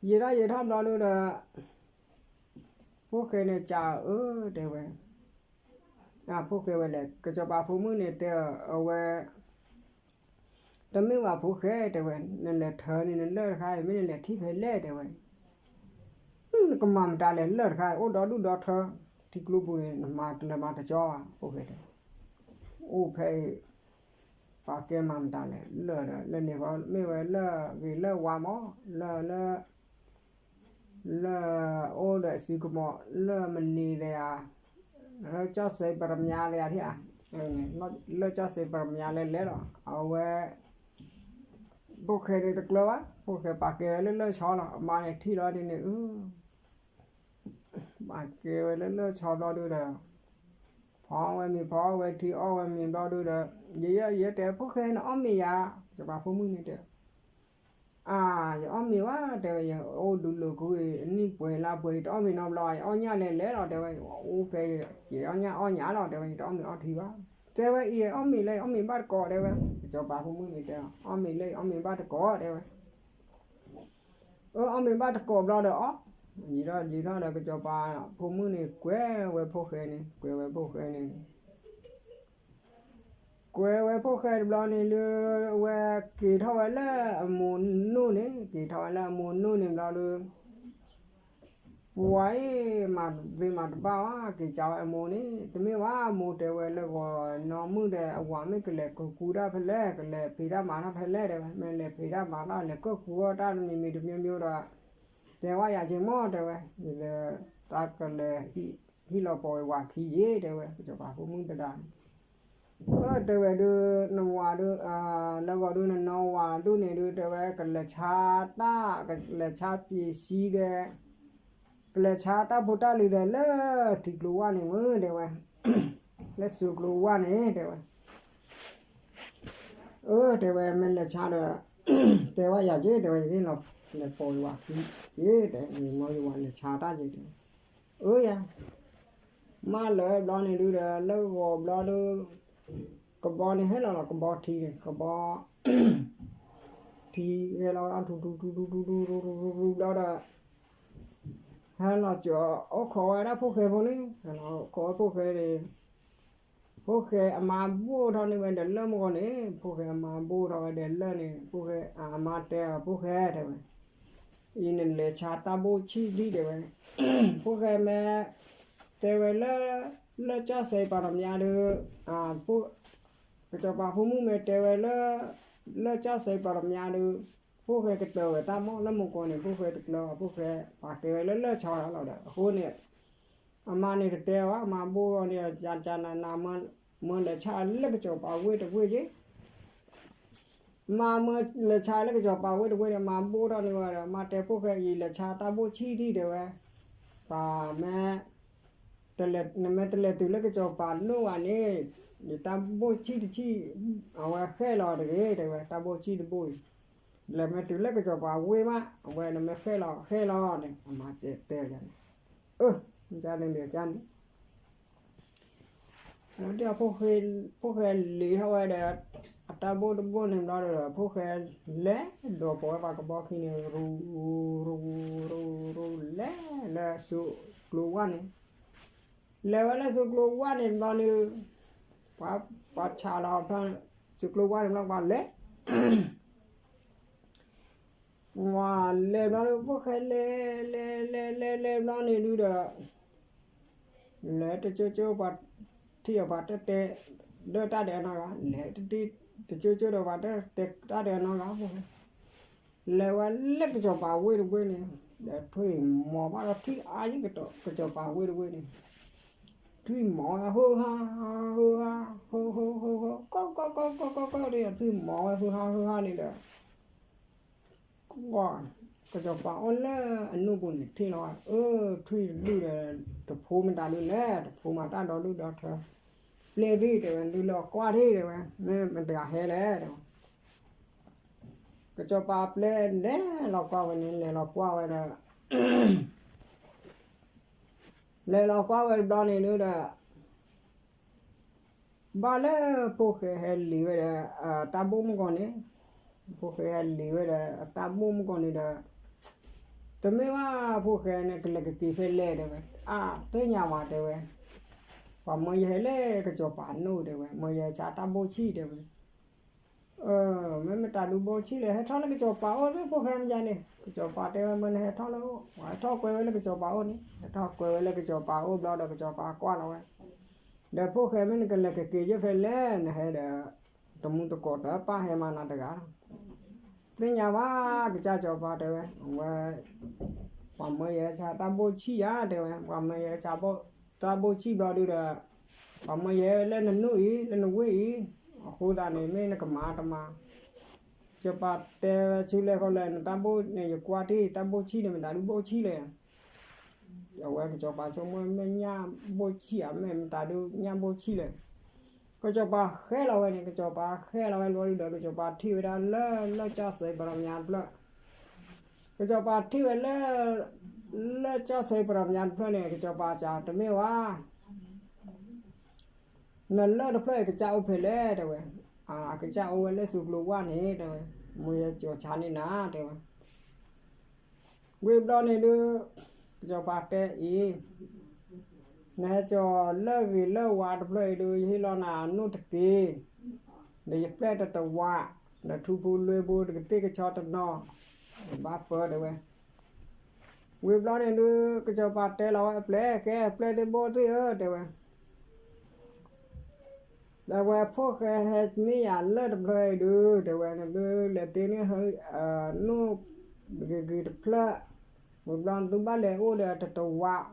ယံာ်ထီၣ်ယံာ်ထီၣ်ဘျီဒုးဒီး ဖိၣ်ဃဲန့ၣ် ကးအၢ တဲဝဲ, ဖိၣ်ဃဲဝဲလဲၣ် ကစီၤပၤဖိမုၣ်န့ၣ်တဲအဝဲ တမ့ၢ်ဘၣ်ဖိၣ်ဃဲ တဲဝဲ, နလဲၤထၢန့ၣ် နလၢၢ်တခါအံၤ မ့ၢ်နလဲၤထံၣ်ဖဲလဲၣ် တဲဝဲ, နကမၤမတၤလဲၣ် လၢၢ်တခါအံၤ အိၣ်ဒီဒူၣ်ဒီထၢ ထံကျိပူၤန့ၣ် နမၤကလၢၤမၤတကၠီဘၣ် ဖိၣ်ဃဲတဲ, အိၣ်ဖဲအံၤ ပှၤကဲမၤမတၤလဲၣ် လၢၢ်ဒီး လၢၢ်န့ၣ်ဃီ မ့ၢ်ဝဲလၢၢ်ဂ့ၤလၢၢ်ဝါမး လၢၢ်လၢ လၢၢ်အိၣ်ဒီးစုကမီၤ လၢၢ်မနံၤဒီးယၤ လၢၢ်ကၠီၣ်စဲပရမၠါဒီးယၤထံၣ်ဧါ, လၢၢ်ကၠီၣ်စဲပရမၠါလဲၤလဲၤလီၤ အဝဲ ဖိၣ်ဃဲန့ၣ်တကျၢၤဘၣ် ဖိၣ်ဃဲပာ်ကဲဝဲလၢလၢၢ်ဆီလီၤ အမါန့ၣ်ထံၣ်လီၤဒ်န့ၣ် ပာ်ကဲဝဲလၢလၢၢ်ဆီဘျီဒုးဒီး ဖီဝဲမ့ၤ ဖီဝဲထံ အီၣ်ဝဲမ့ၤဘျီဒုးဒီး ယဲယဲတဲ ဖိၣ်ဃဲနအီၣ်မ့ၤယၤ စီၤပၤဖိမုၣ်န့ၣ်တဲ အါ ယအီၣ်မ့ၤဝဲ တဲဝဲ ယအိၣ်ဒူလိာ်ကူအံၤ အနံၣ်ပှဲၤလါပှဲၤ ယတအီၣ်မ့ၤနီတဘျီ ယအီၣ်ညၣ်လဲၤလဲၤလီၤ တဲဝဲ ယအိၣ်ဖဲယကဲအီၣ်ညၣ်အီၣ်ညၣ်လီၤ တဲဝဲ ယတအီၣ်မ့ၤအီၣ်ထံဘၣ် တဲဝဲ အံၤအီၣ်မ့ၤလၢအီၣ်မ့ၤဘၣ်တကိး တဲဝဲ စီၤပၤဖိမုၣ်န့ၣ်တဲ အီၣ်မ့ၤလၢအီၣ်မ့ၤဘၣ်တကိး တဲဝဲ အီၣ်မ့ၤဘၣ်တကိးဘျီဒီးအီၣ် ယံာ်ထီၣ်ယံာ်ထီၣ်ဒီး ကစီၤပၤဖိမုၣ်န့ၣ် ကွဲးဝဲဖိၣ်ဃဲန့ၣ် ကွဲးဝဲဖိၣ်ဃဲန့ၣ် ကွဲးဝဲဖိၣ်ဃဲတဘျီန့ၣ်ဒုး ဝဲက့ၤထီၣ်ဝဲလၢအမိၢ်နိၣ်န့ၣ် က့ၤထီၣ်ဝဲလၢအမိၢ်နိၣ်န့ၣ်ဘျီဒုး ပှၤအံၤ မၤသ့မၤတဘၣ်ဝဲ က့ၤကၠီဝဲအမိၢ်န့ၣ် တမ့ၢ်ဝဲ အမိၢ်တဲဝဲလၢဂီၤနီၢ်မုၣ်ဒီး အဝၤမ့ၢ်ကလဲၤကကူတၢ်ဖဲလဲၣ် ကလဲၤဖံးတၢ်မၤတၢ်ဖဲလဲၣ် တဲဝဲ မ့ၢ်လဲၤဖံးတၢ်မၤတၢ် လဲၤကကူတၢ်တမံၤမံၤတမျိုးမျိုးဒီး တဲဝဲယၤက့ၤမ့ၢ် တဲဝဲ ယတၢ်ကလဲၤဟံၣ်လီၤပီၤဝဲဝၤခံယ့ၢ် တဲဝဲ ကစီၤပၤဖိမုၣ်တဒါန့ၣ် အၢ တဲဝဲဒုး နဝၤဒုး လၢဂီၤဒုး နနီၢ်ဝၤဒုးန့ၣ်ဒုး တဲဝဲ ကလဲၤဆါတၢ် ကလဲၤဆါပ့ၤဆံဒီး ကလဲၤဆါတၢ်ဖိတၢ်လံၤဒီး လၢထံကျိဝၢ်န့ၣ်မ့ၢ် တဲဝဲ, လၢစူကျိဝၢ်န့ၣ် တဲဝဲ. အၢ တဲဝဲ မ့ၢ်လဲၤဆါဒီး တဲဝဲယၤက့ တဲဝဲ ယက့ၤလီၤ လဲၤပိာ်ယဝၤခံက့ တဲ ယနီၢ်ယဝၤလဲၤဆါတၢ်က့ တဲဝဲ. အၢ ယၤ မ့ၢ်လၢဘျီန့ၣ်ဒုးဒီး လၢဂီၤဘျီဒုး ကဘီန့ၣ်ဟဲလီၤလီၤ ကဘီထံန့ၣ် ကဘီထံဟဲလီၤ ထူထူထူထူထူထူထူထူထူဘျီဒီး ဟဲလီၤကၠီၤအိၣ်ခိးဝဲဒၣ်ဖိၣ်ဃဲဖိန့ၣ် ဟဲလီၤအိၣ်ခိးဝဲဖိၣ်ဃဲန့ၣ် ဖိၣ်ဃဲအမါဘိၣ်ထီၣ်န့ၢ်ဝဲဒီးလၢၢ်မုၢ်ဂီၤန့ၣ် ဖိၣ်ဃဲအမါဘိၣ်ထီၣ်ဝဲဒီးလၢၢ်န့ၣ် ဖိၣ်ဃဲအမါတဲအီၤ ဖိၣ်ဃဲ တဲဝဲ အံၤနလဲၤဆါတၢ်ဘိၣ်ဆံၣ်ဒံၣ် တဲဝဲ. ဖိၣ်ဃဲမ့ၢ်တဲဝဲလၢ လၢၢ်ကၠီၣ်စဲးပှၤတမျးဒုး ကစီၤပၤဖိမုၣ်မ့ၢ်တဲဝဲလၢ လၢၢ်ကၠီၣ်စဲးပှၤတမျးဒုး ဖိၣ်ဃဲကတၢၢ်ဝဲတၢ်မီၢ်လၢမူကီန့ၣ် ဖိၣ်ဃဲတကျၢၤဘၣ် ဖိၣ်ဃဲ ပှၤကဲဝဲလၢလၢၢ်ဆါလီၤဒီး အဃိန့ၣ် အမါန့ၣ်တတဲဘၣ် အမါဘိၣ်န့ၣ် ကနန မ့ၢ်လဲၤဆါလၢကစီၤပၤဝ့ၢ်တဝ့ၢ်က့ မ့ၢ်လဲၤဆါလၢကစီၤပၤဝ့ၢ်တဝ့ၢ်န့ၣ် မၤဘိၣ်ထီၣ်န့ၢ်ဝဲဒီး မၤတဲဖိၣ်ဃဲအံၤ လဲၤဆါတၢ်ဘိၣ်ဆံၣ်ဒံၣ် တဲဝဲ. ပှၤမ့ၢ် နမ့ၢ်တလဲၤတုၤလၢကစီၤပၤနိၣ်ဘၣ်န့ၣ် ယတၢ်ဘိၣ်ဆံၣ်တဆံၣ် အဝဲဃဲၣ်လီၤတဂ့ၤ တဲဝဲ တၢ်ဘိၣ်ဆံၣ်တဘိၣ်အံၤ လဲၤမ့ၢ်တုၤလၢကစီၤပၤဝ့ၢ်မး အဝဲနမ့ၢ်ဃဲၣ်လီၤဃဲၣ်လီၤန့ၣ် အမါတဲတဲန့ၣ် အၢ ကန့ၣ်ဒီးကန့ၣ် ဒီးဖိၣ်ဃဲလံၤထီၣ်ဝဲဒီး အတၢ်ဘိၣ်တဘိၣ်န့ၣ်ဘျီဒီး ဖိၣ်ဃဲလဲၤဒိးပိာ်ဝဲပှၤကဘီခံန့ၣ် ရူ ရူ ရူ ရူ လဲၤလၢစူကျိဝၢ်န့ၣ် လဲၤဝဲလၢစူကျိဝၢ်န့ၣ်ဘျီန့ၣ် ပှၤ ပှၤဆးလီၤဖျါ စူကျိဝၢ်န့ၣ်ဘျီ ပှၤလဲၤ ပှၤလဲၤဘျီဒီး ဖိၣ်ဃဲလဲၤ လဲၤ လဲၤ လဲၤ လဲၤဘျီန့ၣ်ဒုးဒီး လဲၤတကၠိကၠိပှၤထံၣ်အီၤ ပှၤတတဲ ဒၢတၢ်ဒီးအနီၢ်ဂၤ လဲၤတကၠိကၠိဒီး ပှၤတတဲတၢ်ဒီးအနီၢ်ဂၤ ဖိၣ်ဃဲ လဲၤဝဲလၢကစီၤပၤဝ့ၢ်တဝ့ၢ်န့ၣ် ဒီးထွံၣ်မီၤဘၣ်ဒီးထံၣ်အါယံၤကတီၢ် ကစီၤပၤဝ့ၢ်တဝ့ၢ်န့ၣ် ထွံၣ်မီၤဝဲ ဟုဟါ ဟုဟါ ဟု ဟု ဟု ဟု ကီၢ် ကီၢ် ကီၢ် ကီၢ် ကီၢ် ကီၢ် ဒီး ထွံၣ်မီၤဝဲ ဟုဟါ ဟုဟါန့ၣ်ဒီး ကစီၤပၤအိၣ်လၢအနူၢ်ပူၤန့ၣ် ထံၣ်လီၤဝဲ အၢ ထွံၣ်တဒုၣ်ဒီး တဖိမတၤဒုလဲၣ် တဖိမၤတၢ်ဒီဒူၣ်ဒီထၢ ပျဲၢ်ဒုၣ်တဲဝဲ ဒုးလီၤကွၢ်ထံၣ်တဲဝဲ မ့ၢ်မတၤဟဲလဲၣ်တဲဝဲ ကစီၤပၤပျဲၢ်လဲၤလီၤကွၢ်ဝဲန့ၣ် လဲၤလီၤကွၢ်ဝဲဒီး လဲၤလီၤကွၢ်ဝဲတဘျီန့ၣ်ဒုးဒီး ဘၣ်လၢဖိၣ်ဃဲဟဲလံၤဝဲဒီး တၢ်ဘိၣ်မုၢ်ကီၢ်န့ၣ် ဖိၣ်ဃဲဟဲလံၤဝဲဒီး တၢ်ဘိၣ်မုၢ်ကီၢ်န့ၣ်ဒီး တမ့ၢ်ဘၣ် ဖိၣ်ဃဲန့ၣ် ကလဲၤကက့ၤဖဲလဲၣ်တဲဝဲ အါ သ့ၣ်ညါဝဲတဲဝဲ ပှၤမၢယဟဲလၢကစီၤပၤနိၣ်တဲဝဲ မၢယဟဲဆါတၢ်ဘိၣ်ဆံၣ်တဲဝဲ မ့ၢ်မတၤဒုးဘိၣ်ဆံၣ်လဲၣ် ဟဲထီၣ်လၢကစီၤပၤအိၣ်လၢဖိၣ်ဃဲမ့ၢ်ယၤန့ၣ် ကစီၤပၤတဲဝဲ မၢနဟဲထီၣ်လၢအိၣ် ပှၤဟဲထီၣ်ကွဲဝဲလၢကစီၤပၤအိၣ်န့ၣ် ဟဲထီၣ်ကွဲဝဲလၢကစီၤပၤအိၣ်ဘျီဒီး ကစီၤပၤကွၢ်လီၤဝဲ ဒီးဖိၣ်ဃဲ မ့ၢ်နကလဲၤကက့ၤယဲၢ်ဖဲလဲၣ် နဟဲဒီး တမူတကိးတပၣ်ဟဲမၤနၤတဂၤ သ့ၣ်ညါဘၣ် ကစၢ်စီၤပၤတဲဝဲ အဝဲ ပှၤမၢယဟဲဆါတၢ်ဘိၣ်ဆံၣ်ယၤ တဲဝဲ ပှၤမၢယဟဲဆါတၢ်ဘိၣ်ဆံၣ်ဘျီဒုးဒီး ပှၤမၢယဟဲလၢနနိၣ်အံၤ လၢနဝ့ၢ်အံၤ အဃိသတးန့ၣ် မ့ၢ်နကမၤတမၤ စီၤပၤတဲဆူလဲၣ်ခီလဲၣ် နတၢ်ဘိၣ်န့ၣ် ယကွၢ်ထံၣ် တၢ်ဘိၣ်ဆံၣ်န့ၣ် မတၤဒုးဘိၣ်ဆံၣ်လဲၣ် အဝဲကစီၤပၤဆိကမိၣ် မ့ၢ်ညၣ်ဘိၣ်ဆံၣ်ဧါ မ့ၢ်မတၤဒုးညၣ်ဘိၣ်ဆံၣ်လဲၣ် ကစီၤပၤဃဲလီၤဝဲန့ၣ် ကစီၤပၤဃဲလီၤဝဲဘျီဒုးဒီး ကစီၤပၤထံၣ်ဝဲဒၣ်လၢ လၢၢ်ကၠီၣ်စဲးပှၤတမျးတဖျၢၣ် ကစီၤပၤထံၣ်ဝဲလၢ လၢၢ်ကၠီၣ်စဲးပှၤတမျးတဖျၢၣ်န့ၣ် ကစီၤပၤစံး တမ့ၢ်ဝဲ နလၢၢ်တဖျၢၣ်အံၤ ကစၢ်အိၣ်ဖဲလဲၣ် တဲဝဲ, အကစၢ်အိၣ်ဝဲလၢစူကျိဝၢ်န့ၣ် တဲဝဲ, မ့ၢ်ယကၠီၤဆါန့ၢ်နၤ တဲဝဲ. ဝံၤဘျီန့ၣ်ဒုး ကစီၤပၤတဲအံၤ, နဟဲကၠီၤလၢၢ်ဂ့ၤလၢၢ်ဝါတဖျၢၣ်အံၤဒုး ယဟ့ၣ်လီၤနၤအနိၣ်တက့ၢ်, ဒီးယပျဲၢ်တတဝး, ဒီးထူဖိလွ့ဖိတကသ့ၣ်ကဆီတနီၤ, ဘၣ်ပၢ တဲဝဲ. ဝံၤဘျီန့ၣ်ဒုး ကစီၤပၤတဲလီၤဝဲအပျဲၢ်, ကဲ ပျဲၢ်သ့ၣ်ဘီၣ်သ့ၣ်ဧၢ တဲဝဲ, ဒီးဝဲဖိၣ်ဃဲဟဲမ့ၢ်ယၤလၢၢ်တဖျၢၣ်အံၤဒုး တဲဝဲ နသုလဲၤတ့န့ၢ် နိၣ်ဂ့ၤဂ့ၤတဖျၢၣ်, ဝံၤဘျီနသုဘၣ်လဲၤအိၣ်ဒီးတတဝး,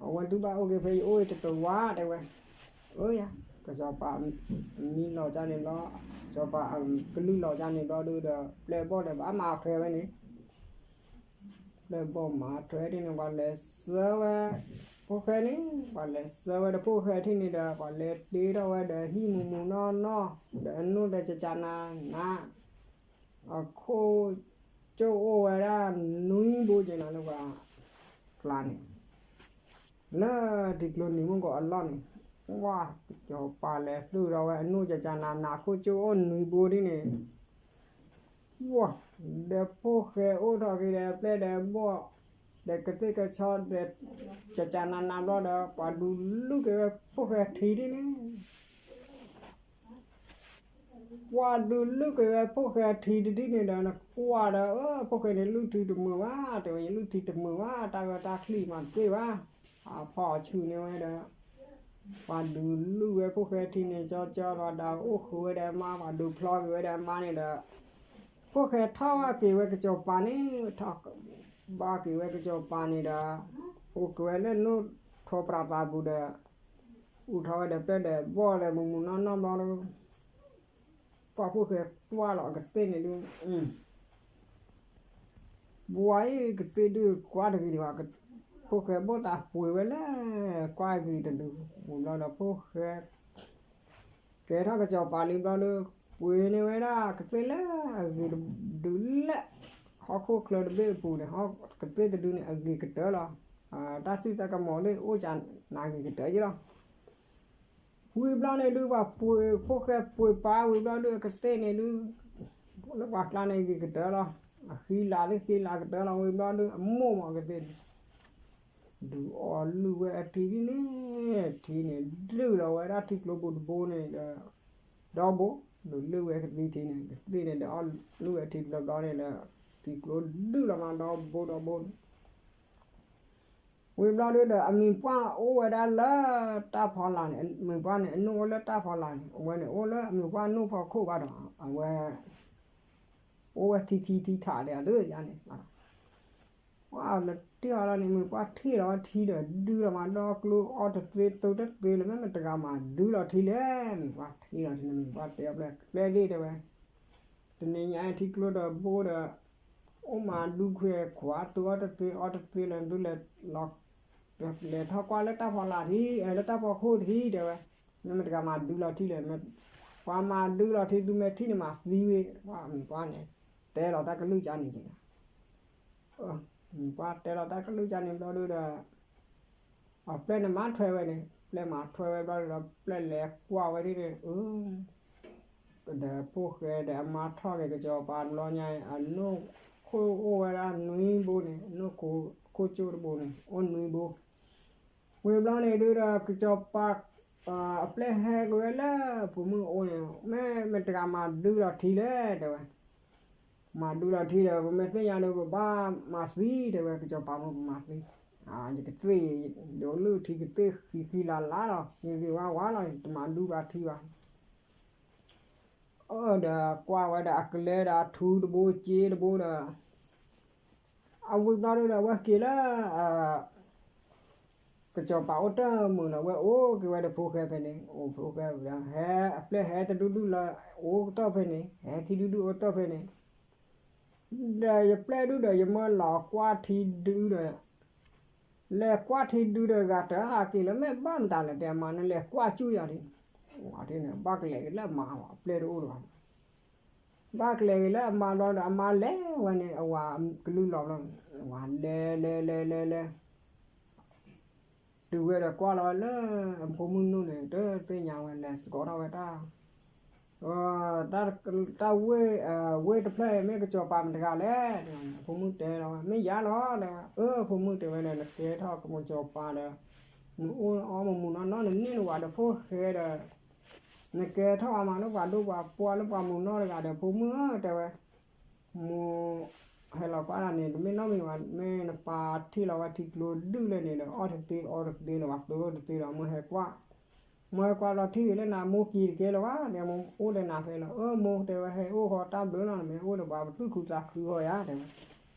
အဝဲသုဘၣ်အိၣ်က့ၤဖဲယအိၣ်အံၤတတဝး တဲဝဲ, အၢယၤ ကစီၤပၤမံလီၤကန့ၣ်ဘျီ, စီၤပၤကလုၢ်လီၤကန့ၣ်ဘျီဒုဒီး ပျဲၢ်ဘီၣ်ဒီးဘၣ်မၤထွဲဝဲန့ၣ်, ပျဲၢ်ဘီၣ်မၤထွဲဒ်န့ၣ် ပှၤလဲၤဆှၢဝဲဖိၣ်ဃဲန့ၣ်, ပှၤလဲၤဆှၢဝဲဒီးဖိၣ်ဃဲထံၣ်န့ၣ်ဒီး ပှၤလဲၤတ့ထီၣ်ဝဲဒီးဟံၣ်မူးမူးနီၢ်နီၢ်, ဒီးအနိၣ်ဒီးကကနးနး, အခိၣ်ကၠိၣ်အိၣ်ဝဲဒၣ်နွံဘိက့နီၤ လၢပှၤကျါန့ၣ်, လၢထံကျိနံၤမုၢ်ကီးအလီၢ်န့ၣ်, ဝါ, ကစီၤပၤလဲၤသူၣ်ထီၣ်ဝဲအနိၣ်ကကနးနး ခိၣ်ကၠိၣ်အိၣ်နွံဘိဒ်န့ၣ်, ဝါ, ဒီးဖိၣ်ဃဲအိၣ်ထီၣ်က့ၤဒီးပျဲၢ်ဒီးဘီၣ်, ဒီးကသ့ၣ်ကဆီဒီး ကကနးနးဘျီဒီး ပှၤဒုးလုၢ်က့ၤဝဲဖိၣ်ဃဲထံဒ်န့ၣ် ပှၤဒုးလုၢ်က့ၤဝဲဖိၣ်ဃဲထံတထံၣ်န့ၣ်ဒီး နကွၢ်ဒီး အၢ ဖိၣ်ဃဲန့ၣ်လုၢ်ထံတမုာ်ဘၣ်, တဲဝဲ ယလုၢ်ထံတမုာ်ဘၣ်, တၢ်ဂၢၢ်တၢ်ချံမၤတသ့ဘၣ်, အဖီၣ်အဆူၣ်န့ၢ်ဝဲဒီး ပှၤဒုးလုၢ်ဝဲဖိၣ်ဃဲထံန့ၣ် ကၠီကၠီလီၤဒီး အိၣ်ဃုာ်ဝဲဒီးအမါ, ပှၤဒုးဖျီက့ၤဝဲဒီးအမါန့ၣ်ဒီး ဖိၣ်ဃဲထီၣ်ဘၣ်က့ၤဝဲကစီၤပၤန့ၣ်, ထီၣ်ဘၣ်က့ၤဝဲကစီၤပၤန့ၣ်ဒီး အိၣ်က့ၤဝဲလၢနိၣ်ထိးပြးသးပူၤဒီး အိၣ်ထီၣ်ဝဲဒီးပျဲၢ်ဒီးဘီၣ်ဒီးမုးမုးနီၢ်နီၢ်ဘျီဒီး ပှၤဖိၣ်ဃဲကွၢ်လီၤအကသ့ၣ်န့ၣ်ဒုး, ပှၤအံၤကသ့ၣ်ဒုးကွၢ်တဂ့ၤဒံးဘၣ်, ဖိၣ်ဃဲဘီၣ်သးပှ့ၤဝဲလၢကွၢ်ဂ့ၤတဒု, ဝံၤဘျီဒီးဖိၣ်ဃဲ ကဲထီၣ်ကစီၤပၤလံဘျီဒီး ပှ့ၤန့ၢ်ဝဲဒၣ်ကသ့ၣ်လၢအဂ့ၤတဒုလၢ ဟီၣ်ခိၣ်ချၢတဘ့ၣ်အပူၤန့ၣ်, ကသ့ၣ်တဒုန့ၣ်အဂ့ၤကတၢၢ်လီၤ. တၢ်သံၣ်တၢ်ကမီၤလၢအိၣ်ကနၣ်ဂ့ၤကတၢၢ်ယ့လီၤ. ဝံၤဘျီန့ၣ်ဒုး ပှၤပှ့ၤဖိၣ်ဃဲပှ့ၤပာ်ဝံၤဘျီဒုး အကသ့ၣ်န့ၣ်ဒုး လၢပှၤကျါန့ၣ်ဂ့ၤကတၢၢ်လီၤ. အဃံလၤသ့ၣ်ဃံလၤကတၢၢ်လီၤ. ဝံၤဘျီဒုး အမိၢ်မ့ၢ်ကသ့ၣ်န့ၣ် ဒုးအီၣ်လုၢ်ဝဲအထံဒ်န့ၣ်, ထံန့ၣ် ဒုးလီၤဝဲဒၣ်ထံကျိပူၤတဘိန့ၣ်ဒီး ဒီဘိ, ဒုးလုၢ်ဝဲကသံၣ်ထံန့ၣ် ကသ့ၣ်န့ၣ်ဒီးအီၣ်လုၢ်ဝဲထံတဘျီဘျီန့ၣ်ဒီး ထံကျိဒုးလီၤမးဒီဘိဒီဘိန့ၣ် ဝံၤဘျီဒုးဒီး အမံၤပှၢ်အိၣ်ဝဲဒၣ်လၢတၢ်ဖီလာ်န့ၣ်, အမံၤပှၢ်န့ၣ် အနိၣ်အိၣ်လၢတၢ်ဖီလာ်န့ၣ်, အဝဲန့ၣ်အိၣ်လၢအမံၤပှၢ်နိၣ်ဖီခိၣ်ဘၣ်ဒီး အဝဲ အိၣ်ဝဲထံခံထံထးဒဲးအဒုးယါန့ၣ်, ပှၤလၢတ့ၢ်အီၤလီၤန့ၣ် မံၤပှၢ်ထံၣ်လီၤဝဲထံဒီး ဒုးလီၤမးဒီကျိအီတသ့ သိတသ့လၢၤမ့ၢ်မတဂၤမၤဒုးလီၤထံလဲၣ်. မံၤပှၢ်ထံၣ်လီၤထံန့ၣ် မံၤပှၢ်တဲအီၤဖျဲၣ်ဖျဲၣ်ဒ့ၣ်တဲဝဲ, တနံၤညါထံကျိဒီးဘိဒီး အိၣ်မၤဒူခွဲးခွး သိအီတသ့အီတသ့လၢၤ ဒုးလဲၤ လဲၤထီၣ်ကွၢ်လၢတၢ်ဖီလာ်ထံ လၢတၢ်ဖီခိၣ်ထံတဲဝဲ, မ့ၢ်မတဂၤမၤဒုးလီၤထံလဲၣ်, ပှၤမၤဒုးလီၤထံ ဒုးမဲာ်ထံန့ၣ်မၤသံဝဲ, ပှၤမံၤပှၢ်န့ၣ် တဲလီၤတၢ်ကလုၢ်ကါန့ၣ်က့ၤ, မံၤပှၢ်တဲလီၤတၢ်ကလုၢ်ကါန့ၣ်ဘျီဒုးဒီး အပျဲၢ်န့ၣ်မၤထွဲဝဲန့ၣ် ပျဲၢ်မၤထွဲဝဲဘျီဒီး ပျဲၢ်လဲၤကွၢ်ဝဲဒၣ်န့ၣ် ဒီးဖိၣ်ဃဲဒီးအမါထီၣ်က့ၤကစီၤပၤတဘျီညါအံၤ အနိၣ်ခိၣ်အိၣ်ဝဲဒၣ်နွံဘိန့ၣ် အနိၣ်ခိၣ်ကၠိတဘိန့ၣ် အိၣ်နွံဘိ, ဝံၤဘျီန့ၣ်ဒုးဒီး ကစီၤပၤ အပျဲၢ်ဟဲက့ၤဝဲလၢဖိမုၣ်အအိၣ်န့ၣ် မ့ၢ်မတဂၤမၤဒုးလီၤထံလဲၣ်တဲဝဲ, မၤဒုးလီၤထံဒီး ပမ့ၢ်သ့ၣ်ညါဒီး ပဘၣ်မၤသံတဲဝဲ ကစီၤပၤမိၢ်ပမၤသံ, ယကသ့ၣ် ယအိၣ်လုၢ်ထံကသ့ၣ်ဃံဃံလၤလၤလီၤ ဂ့ၤဂ့ၤဝါဝါလီၤ ယတမၤဒုးဘၣ်ထံဘၣ် အၢ ဒီးကွၢ်ဝဲဒီးအကလဲဒီးအထူတဘိစ့တဘိဒီး အဝံၤဘျီဒုးဒီး အဝဲက့ၤလၢ ကစီၤပၤအိၣ်တၢ်မုာ်ဒီး ဝဲအိၣ်က့ၤဝဲဒီးဖိၣ်ဃဲဖဲန့ၣ် အိၣ်ဖိၣ်ဃဲ ဟဲအပျဲၢ်ဟဲတဒူၣ်ဒူၣ်လၢ အိၣ်ကတၢၢ်ဖဲန့ၣ် ဟဲခံဒူၣ်ဒူၣ်အိၣ်တၢၢ်ဖဲန့ၣ် ဒီးယပျဲၢ်ဒုဒီး ယမၢလီၤကွၢ်ထံဒုဒီး လဲၤကွၢ်ထံဒုဒီး ဂၤတဟးက့ၤလၢ မ့ၢ်ဘၣ်မတၤလဲၣ် တဲအမါန့ၣ် လဲၤကွၢ်ကၠူၣ်ယၤလံ, ဝၤထံန့ၣ် ဘၣ်ကလဲၤက့ၤလၢအမါ အပျဲၢ်တအိၣ်လၢၤဘၣ်, ဘၣ်ကလဲၤက့ၤလၢအမါဘျီဒီး အမါလဲၤဝဲန့ၣ် အဝၤကလုၢ်လီၤဘျီန့ၣ် ဝၤလဲၤလဲၤလဲၤလဲၤလဲၤ တုၤဝဲဒီးကွၢ်လီၤလၢ အဖိမုၣ်နူၢ်န့ၣ် တသ့ၣ်ညါဝဲ လဲၤသကိးထီၣ်ဝဲတၢ် တၢ်ဝ့ၢ် ဝ့ၢ်တဖျၢၣ်အံၤ မ့ၢ်ကစီၤပၤမတဂၤလဲၣ် တဲဝဲန့ၣ် အဖိမုၣ်တဲလီၤဝဲ မ့ၢ်ယၤလီၤ တဲဝဲ အၢ အဖိမုၣ်တဲဝဲဒီး နကဲထီၣ်ကစီၤပၤဒီး နအိၣ်အီၣ်မူးမူးနီၢ်နီၢ် နန့ၢ်နဝၤဒီးဖိၣ်ဃဲဒီး နကဲထီၣ်ဝဲမးလၢပှၤဒိၣ်ပှၤပှၢ်လၢပှၤမူးနီၢ်တဂၤဒီး ဖိမုၣ်ဧၢ တဲဝဲ မိၢ်ဟဲလီၤကွၢ်တၢ်န့ၣ် တမ့ၢ်နီတမံၤဘၣ် မ့ၢ်နပၢ်ထံၣ်လီၤဝဲထံကျိဒုၣ်လဲၣ်န့ၣ်ဒီး အီၣ်တသ့အီတသ့လၢၤဘၣ် သိတသ့လၢၤဘၣ် မိၢ်ဟဲကွၢ် မိၢ်ဟဲကွၢ်လီၤထံၣ်လၢနၤ မိၢ်က့ၤတကဲလၢၤဘၣ် တဲမိၢ်အိၣ်လၢနၤဖဲလီၤ အၢ မိၢ်တဲဝဲ ဟဲအိၣ်ဃီတၢ်ဘျုးလီၤ နမ့ၢ်အိၣ်ဒီးပှၤပသူၣ်ခုသးခုဃီယၤ တဲဝဲ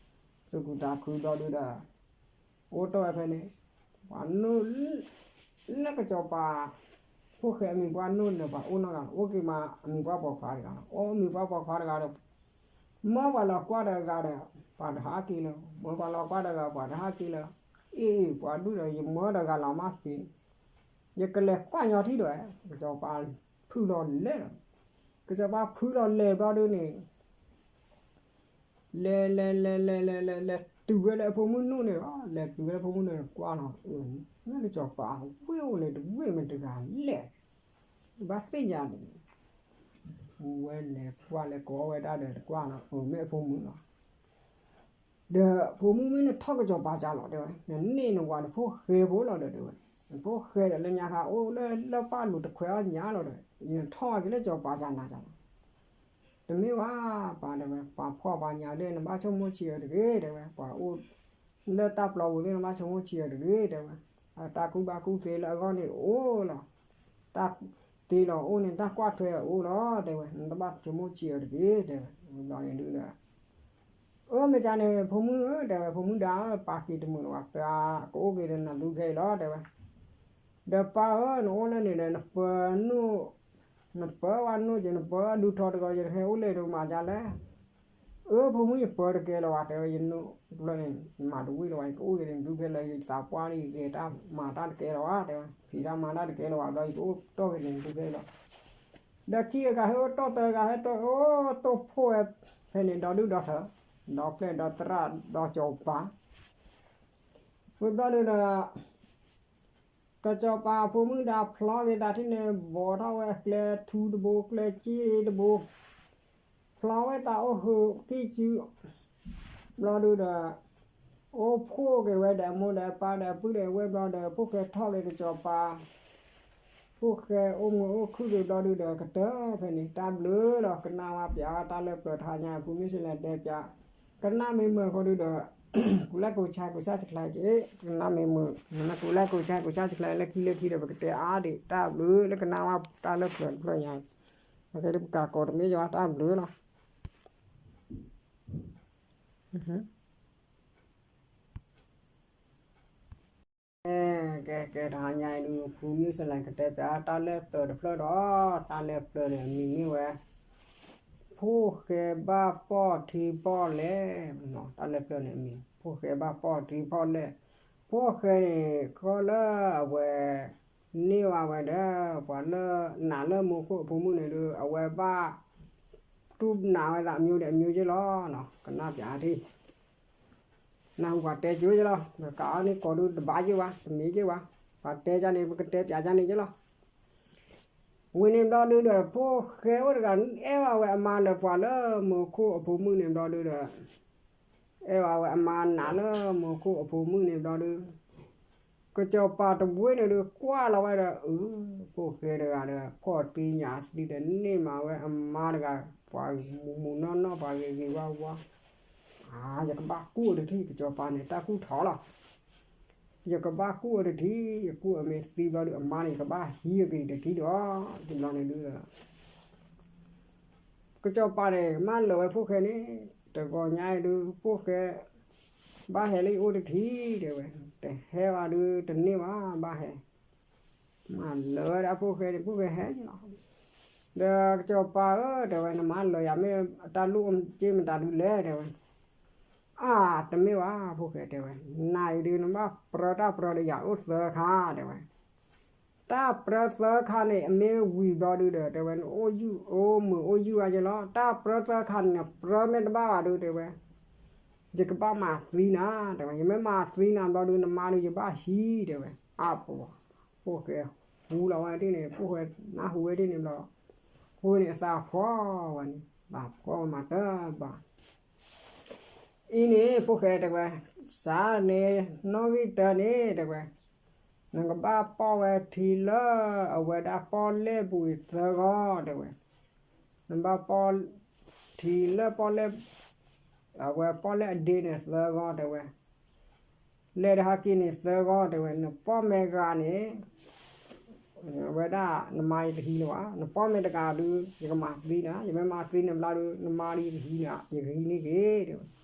သူၣ်ခုသးခုဘျီဒုဒီး အိၣ်တ့ၢ်ဝဲဖဲန့ၣ် ပှၤနုာ်လၢကစီၤပၤ ဖိၣ်ဃဲအမံၤပှၢ်နိၣ်လၢပှၤအိၣ်နီတဂၤလီၤ, အိၣ်က့ၤမးအမံၤပှၢ်ပိာ်ခွါတဂၤလီၤ, အိၣ်မံၤပှၢ်ပိာ်ခွါတဂၤဒီး မၢပှၤလီၤကွၢ်တဂၤဒီး ပှၤတဟးက့ၤလၢၤ, မၢပှၤလီၤကွၢ်တဂၤ ပှၤတဟးက့ၤလၢၤ, အ့ၣ် ပှၤဒူၣ်ဒီး ယမၢတဂၤလီၤမၢ်က့ၤ, ယကလဲၤကွၢ်ညီထံၣ်ဒီး ကစီၤပၤဖုလီၤလဲၤလီၤ, ကစီၤပၤဖုလီၤလဲၤဘျီဒုန့ၣ် လဲၤလဲၤလဲၤလဲၤလဲၤလဲၤလဲၤတုၤဝဲလၢအဖိမုၣ်နိၣ်န့ၣ်လီၤ, လဲၤတုၤဝဲလၢဖိမုၣ်နိၣ်န့ၣ်ကွၢ်လီၤ, အၢ မ့ၢ်ကစီၤပၤဝ့ၢ်အိၣ်လဲၤတဝ့ၢ် မ့ၢ်တဂၤလဲၣ်, ဘၣ်သ့ၣ်ညါန့ၣ်, ဝဲလဲၤကွၢ်လဲၤကိးဝဲဒၣ်ဒီးတကွၢ်လီၤ, အၢ မ့ၢ်အဖိမုၣ်လီၤ, ဒီးဖိမုၣ်မ့ၢ်နထီၣ်ကစီၤပၤကၢ်လီၤ တဲဝဲ, နန့ၢ်နဝၤနဖိဃဲဖိလီၤဒီး တဲဝဲ, နဖိဃဲဒီးလၢညါခါအိၣ်လၢလၢပၢ်လိၤတခွဲးအီၣ်ညါလီၤဒီး ယထီၣ်က့ၤလၢကစီၤပၤကၢ်နၤကၢ်လီၤ, တမ့ၢ်ဝဲ ပၢ်တဲဝဲ, ပှၤဖှီၣ်ပှၤညါသ့ၣ် နဘၣ်ဆိကမိၣ်ဆံးအီၤတဂ့ၤ တဲဝဲ, ပှၤအိၣ်လၢတၢ်ပျီပူၤသ့ၣ် နဘၣ်ဆိကမိၣ်ဆံးအီၤတဂ့ၤ တဲဝဲ, အတၢ်ကူၣ်ဘၣ်ကူၣ်သ့လၢအဂီၢ်န့ၣ်အိၣ်လီၤ, တၢ်သ့လီၤအိၣ်န့ၣ် တၢ်ကွၢ်ထွဲအအိၣ်လီၤ တဲဝဲ, နတဘၣ်ဆိကမိၣ်ဆံးအီၤတဂ့ၤ တဲဝဲ, ဘျီန့ၣ်ဒုဒီး အၢ မ့ၢ်ကန့ၣ် ဖိမုၣ်ဧၢ တဲဝဲ, ဖိမုၣ်ဒါဧၢ ပာ်က့ၤတမုာ်လၢၤဘၣ်, ပၢ်ကအိၣ်က့ၤဒီးနၤဒုခဲအံၤလီၤ တဲဝဲ, ဒီးပၢ်ဧၢ နအိၣ်လၢန့ၣ်ဒီး နပၢၤနိၣ်, နပၢၤဝဲနိၣ်က့ၤ နပၢၤဒူထီတဂီၤ ယတဟဲအိၣ်လၢယတမၤဒ်လဲၣ်, အၢ ဖိမုၣ် ယပၢၤတကဲလၢၤဘၣ် တဲဝဲ, ယနိၣ်ဖျၢၣ်န့ၣ် ယမၤတဝံၣ်လၢၤဘၣ်, ယကအိၣ်က့ၤန့ၣ် ဒုခဲလၢာ် ယသးပှၢ်န့ၣ် ယဂဲၤတၢ်မၤတၢ်တကဲလၢၤဘၣ် တဲဝဲ, ဖံးတၢ်မၤတၢ်တကဲလၢၤဘၣ် ဒီးယကအိၣ်တီၢ်က့ၤန့ၣ် ဒုခဲလၢာ် ဒီးခံဂၤဟဲအိၣ်တီၢ်သၢဂၤဟဲတီၢ်အိၣ်တိၢ်ဖှိၣ်ဝဲ ဖဲန့ၣ်ဒီဒူၣ်ဒီထၢ ဒီပျဲၢ်ဒီသရၣ်ဒီစီၤပၤ ဝံၤဘျီဒုဒီး ကစီၤပၤအဖိမုၣ်ဒါဖျီက့ၤတၢ်ထံၣ်န့ၣ် ဘီထီၣ်ဝဲအကျဲထူတဘိ ကျဲစ့တဘိ ဖျီဝဲတၢ်အိၣ်ဟုးကံၢ်စု ဘျီဒုဒီး အိၣ်ဖှိၣ်က့ၤဝဲဒီးအမိၢ်ဒီးအပၢ်ဒီးအပုၢ်ဒီးဝဲၢ်ဘျီဒီး ဖိၣ်ဃဲထီၣ်က့ၤကစီၤပၤ ဖိၣ်ဃဲအိၣ်မုာ်အိၣ်ခုၣ်က့ၤဘျီဒုဒီး ကတၢၢ်ဖဲန့ၣ် တၢ်ဘျုးလီၤ ကနၣ်ဝဲပျးဝဲတၢ်လၢပျၢၤတဟါညါ ဖုမုၢ်စလဲၤတဲပျး ကနၣ်မ့ၢ်မုာ်အဃိဒုဒီး ကူၤလဲၢ်ကူၤဆါ ကူၤဆါတချါက့ၤ ကနၣ်မ့ၢ်မုာ် ကူၤလဲၢ်ကူၤဆါ ကူၤဆါတချါလၢခံလၢခံဒီး ပကတဲအါဒံး တၢ်ဘျုးလၢကနၣ်ဝဲတၢ်လၢပျၢၤတဖျၢၣ်ညါ ပကဲဒ်ပကးကိးတမ့ၢ်ယွၤတၢ်ဘျုးလီၤ ကဲ ကဲ တဟါညါအံၤဒုး ဖုမုၢ်စလဲၤကတဲပျး တၢ်လၢပျၢၤတဖျၢၣ်ဒီး တၢ်လၢပျၢၤန့ၣ် အမံၤမ့ၢ်ဝဲ ဖိၣ်ဃဲဘၣ်ပီၢ်ထံပီၢ်လဲၣ်, တၢ်လၢပျၢၤန့ၣ်အမံၤ ဖိၣ်ဃဲဘၣ်ပီၢ်ထံပီၢ်လဲၣ်, ဖိၣ်ဃဲန့ၣ် ခီလၢအဝဲ န့ၢ်ဝဲဝဲဒီး ပှၤလၢနာ်လၢမူခိၣ်အဖိမုၣ်န့ၣ်ဒုး အဝဲဘၣ် တူၢ်နာ်ဝဲဒၣ်အမျိုးဒီးအမျိုးက့လီၤ, ကနၣ်ပျးထံၣ် နၢ်ဟူပှၤတဲက့ၤဝဲက့လီၤ, ပကးအီၤန့ၣ်ကိးဒုတဘၣ်က့ဘၣ် တမ့ၢ်က့ဘၣ်, ပှၤတဲကန့ၣ် ပကတဲပျးကန့ၣ်က့လီၤ. ဝံၤန့ၣ်ဘျီဒုဒီး ဖိၣ်ဃဲအိၣ်တဂၤ အဲၣ်ဝဲအမါလၢပှၤလၢမူခိၣ်အဖိမုၣ်န့ၣ်ဘျီဒုဒီး အဲၣ်ဝဲအမါနာ်လၢမူခိၣ်အဖိမုၣ်န့ၣ်ဘျီဒု ကစီၤပၤတဘှ့န့ၣ်ဒုး ကွၢ်လီၤဝဲဒီး အၢ ဖိၣ်ဃဲတဂၤဒီး ဖီၣ်တံၢ်ညၣ်သံဒီး န့ၢ်မးဝဲအမါတဂၤ ပှၤမူးမူးနီၢ်နီၢ် ပှၤဂ့ၤဂ့ၤဝါဝါ, အါ ယကဘၣ်ကူၣ်အီၤတထံၣ် ကစီၤပၤန့ၣ် တၢ်ကူၣ်ထီၣ်လီၤ. ယကဘၣ်ကူၣ်အီၤတထံၣ် ယကူၣ်အမ့ၢ်သံဘျီဒုး အမါန့ၣ် ယကဘၣ်ဟံးအက့ၤတထံၣ်ဒီး တဘျီန့ၣ်ဒုး ကစီၤပၤန့ၣ် မၢလၢာ်ဝဲဖိၣ်ဃဲန့ၣ် တဂီၤညါအံၤဒုး ဖိၣ်ဃဲ ဘၣ်ဟဲလၢယအိၣ်တထံၣ် တဲဝဲ, တဟဲဘၣ်ဒုးတန့ၢ်ဘၣ် ဘၣ်ဟဲ, မၢလၢာ်ဝဲဒၣ်ဖိၣ်ဃဲန့ၣ် ဖိၣ်ဃဲဟဲလီၤ. ဒီးကစီၤပၤဧၢ တဲဝဲ နမၢလၢာ်ယၤမ့ၢ် တၢ်လိၣ်က့မတၤဒုးလဲၣ် တဲဝဲ, အါ တမ့ၢ်ဘၣ် ဖိၣ်ဃဲတဲဝဲ, နၤအံၤဒုး နဘၣ်ပြၢတၢ်ပြၢဒီးယၤအိၣ်သၢခါ တဲဝဲ တၢ်ပြၢသၢခါန့ၣ် အမ့ၢ်ဝံၤဘျီဒုဒီး တဲဝဲ နအိၣ်ယုၢ်အိၣ်မုာ်အိၣ်ယုၢ်ဝဲယဲလီၤ. တၢ်ပြၢသၢခါန့ၣ် နပြၢမ့ၢ်တဘၣ်ဘၣ်ဒု တဲဝဲ, ယကဘၣ်မၤသံနၤ တဲဝဲ, ယမ့ၢ်မၤသံနၤဘျီဒု နမါဒု ယဘၣ်ဟံး တဲဝဲ, အါပှၤ ဖိၣ်ဃဲဟူလီၤဝဲဒၣ်န့ၣ် ဖိၣ်ဃဲနၢ်ဟူဝဲဒၣ်န့ၣ်ဘျီ ဖိၣ်ဃဲန့ၣ်အသးဖှီၣ်ဝဲန့ၣ် ဘၣ်ဖှီၣ်ဝဲမၤတဘၣ် အံၤန့ၣ် ဖိၣ်ဃဲတဲဝဲ, စးန့ၣ် နီၣ်ဂံၢ်တၢန့ၣ် တဲဝဲ, နကဘၣ်ပီၣ်ဝဲထံလၢအဝဲဒၣ်ပီၣ်လဲၣ်ပူၤအံၤသၢဂီၤ တဲဝဲ, နဘၣ်ပီၣ်ထံလၢပီၣ်လဲၣ် အဝဲပီၣ်လဲၣ်အဒ့န့ၣ်သၢဂီၤ တဲဝဲ, လဲၤတဟးက့ၤန့ၣ်သၢဂီၤ တဲဝဲ, နပီၣ်မဲာ်ဂၤန့ၣ် အဝဲဒၣ်နမါယတဟံးလၢၤဘၣ်, နပီၣ်မဲာ်တဂၤဒုး ယကမၤသံနၤ, ယမ့ၢ်မၤသံနၤဘျီဒုး နမါဒုးယကဟံးနၤ, ယကဟံးန့ၢ်က့ၤ တဲဝဲ.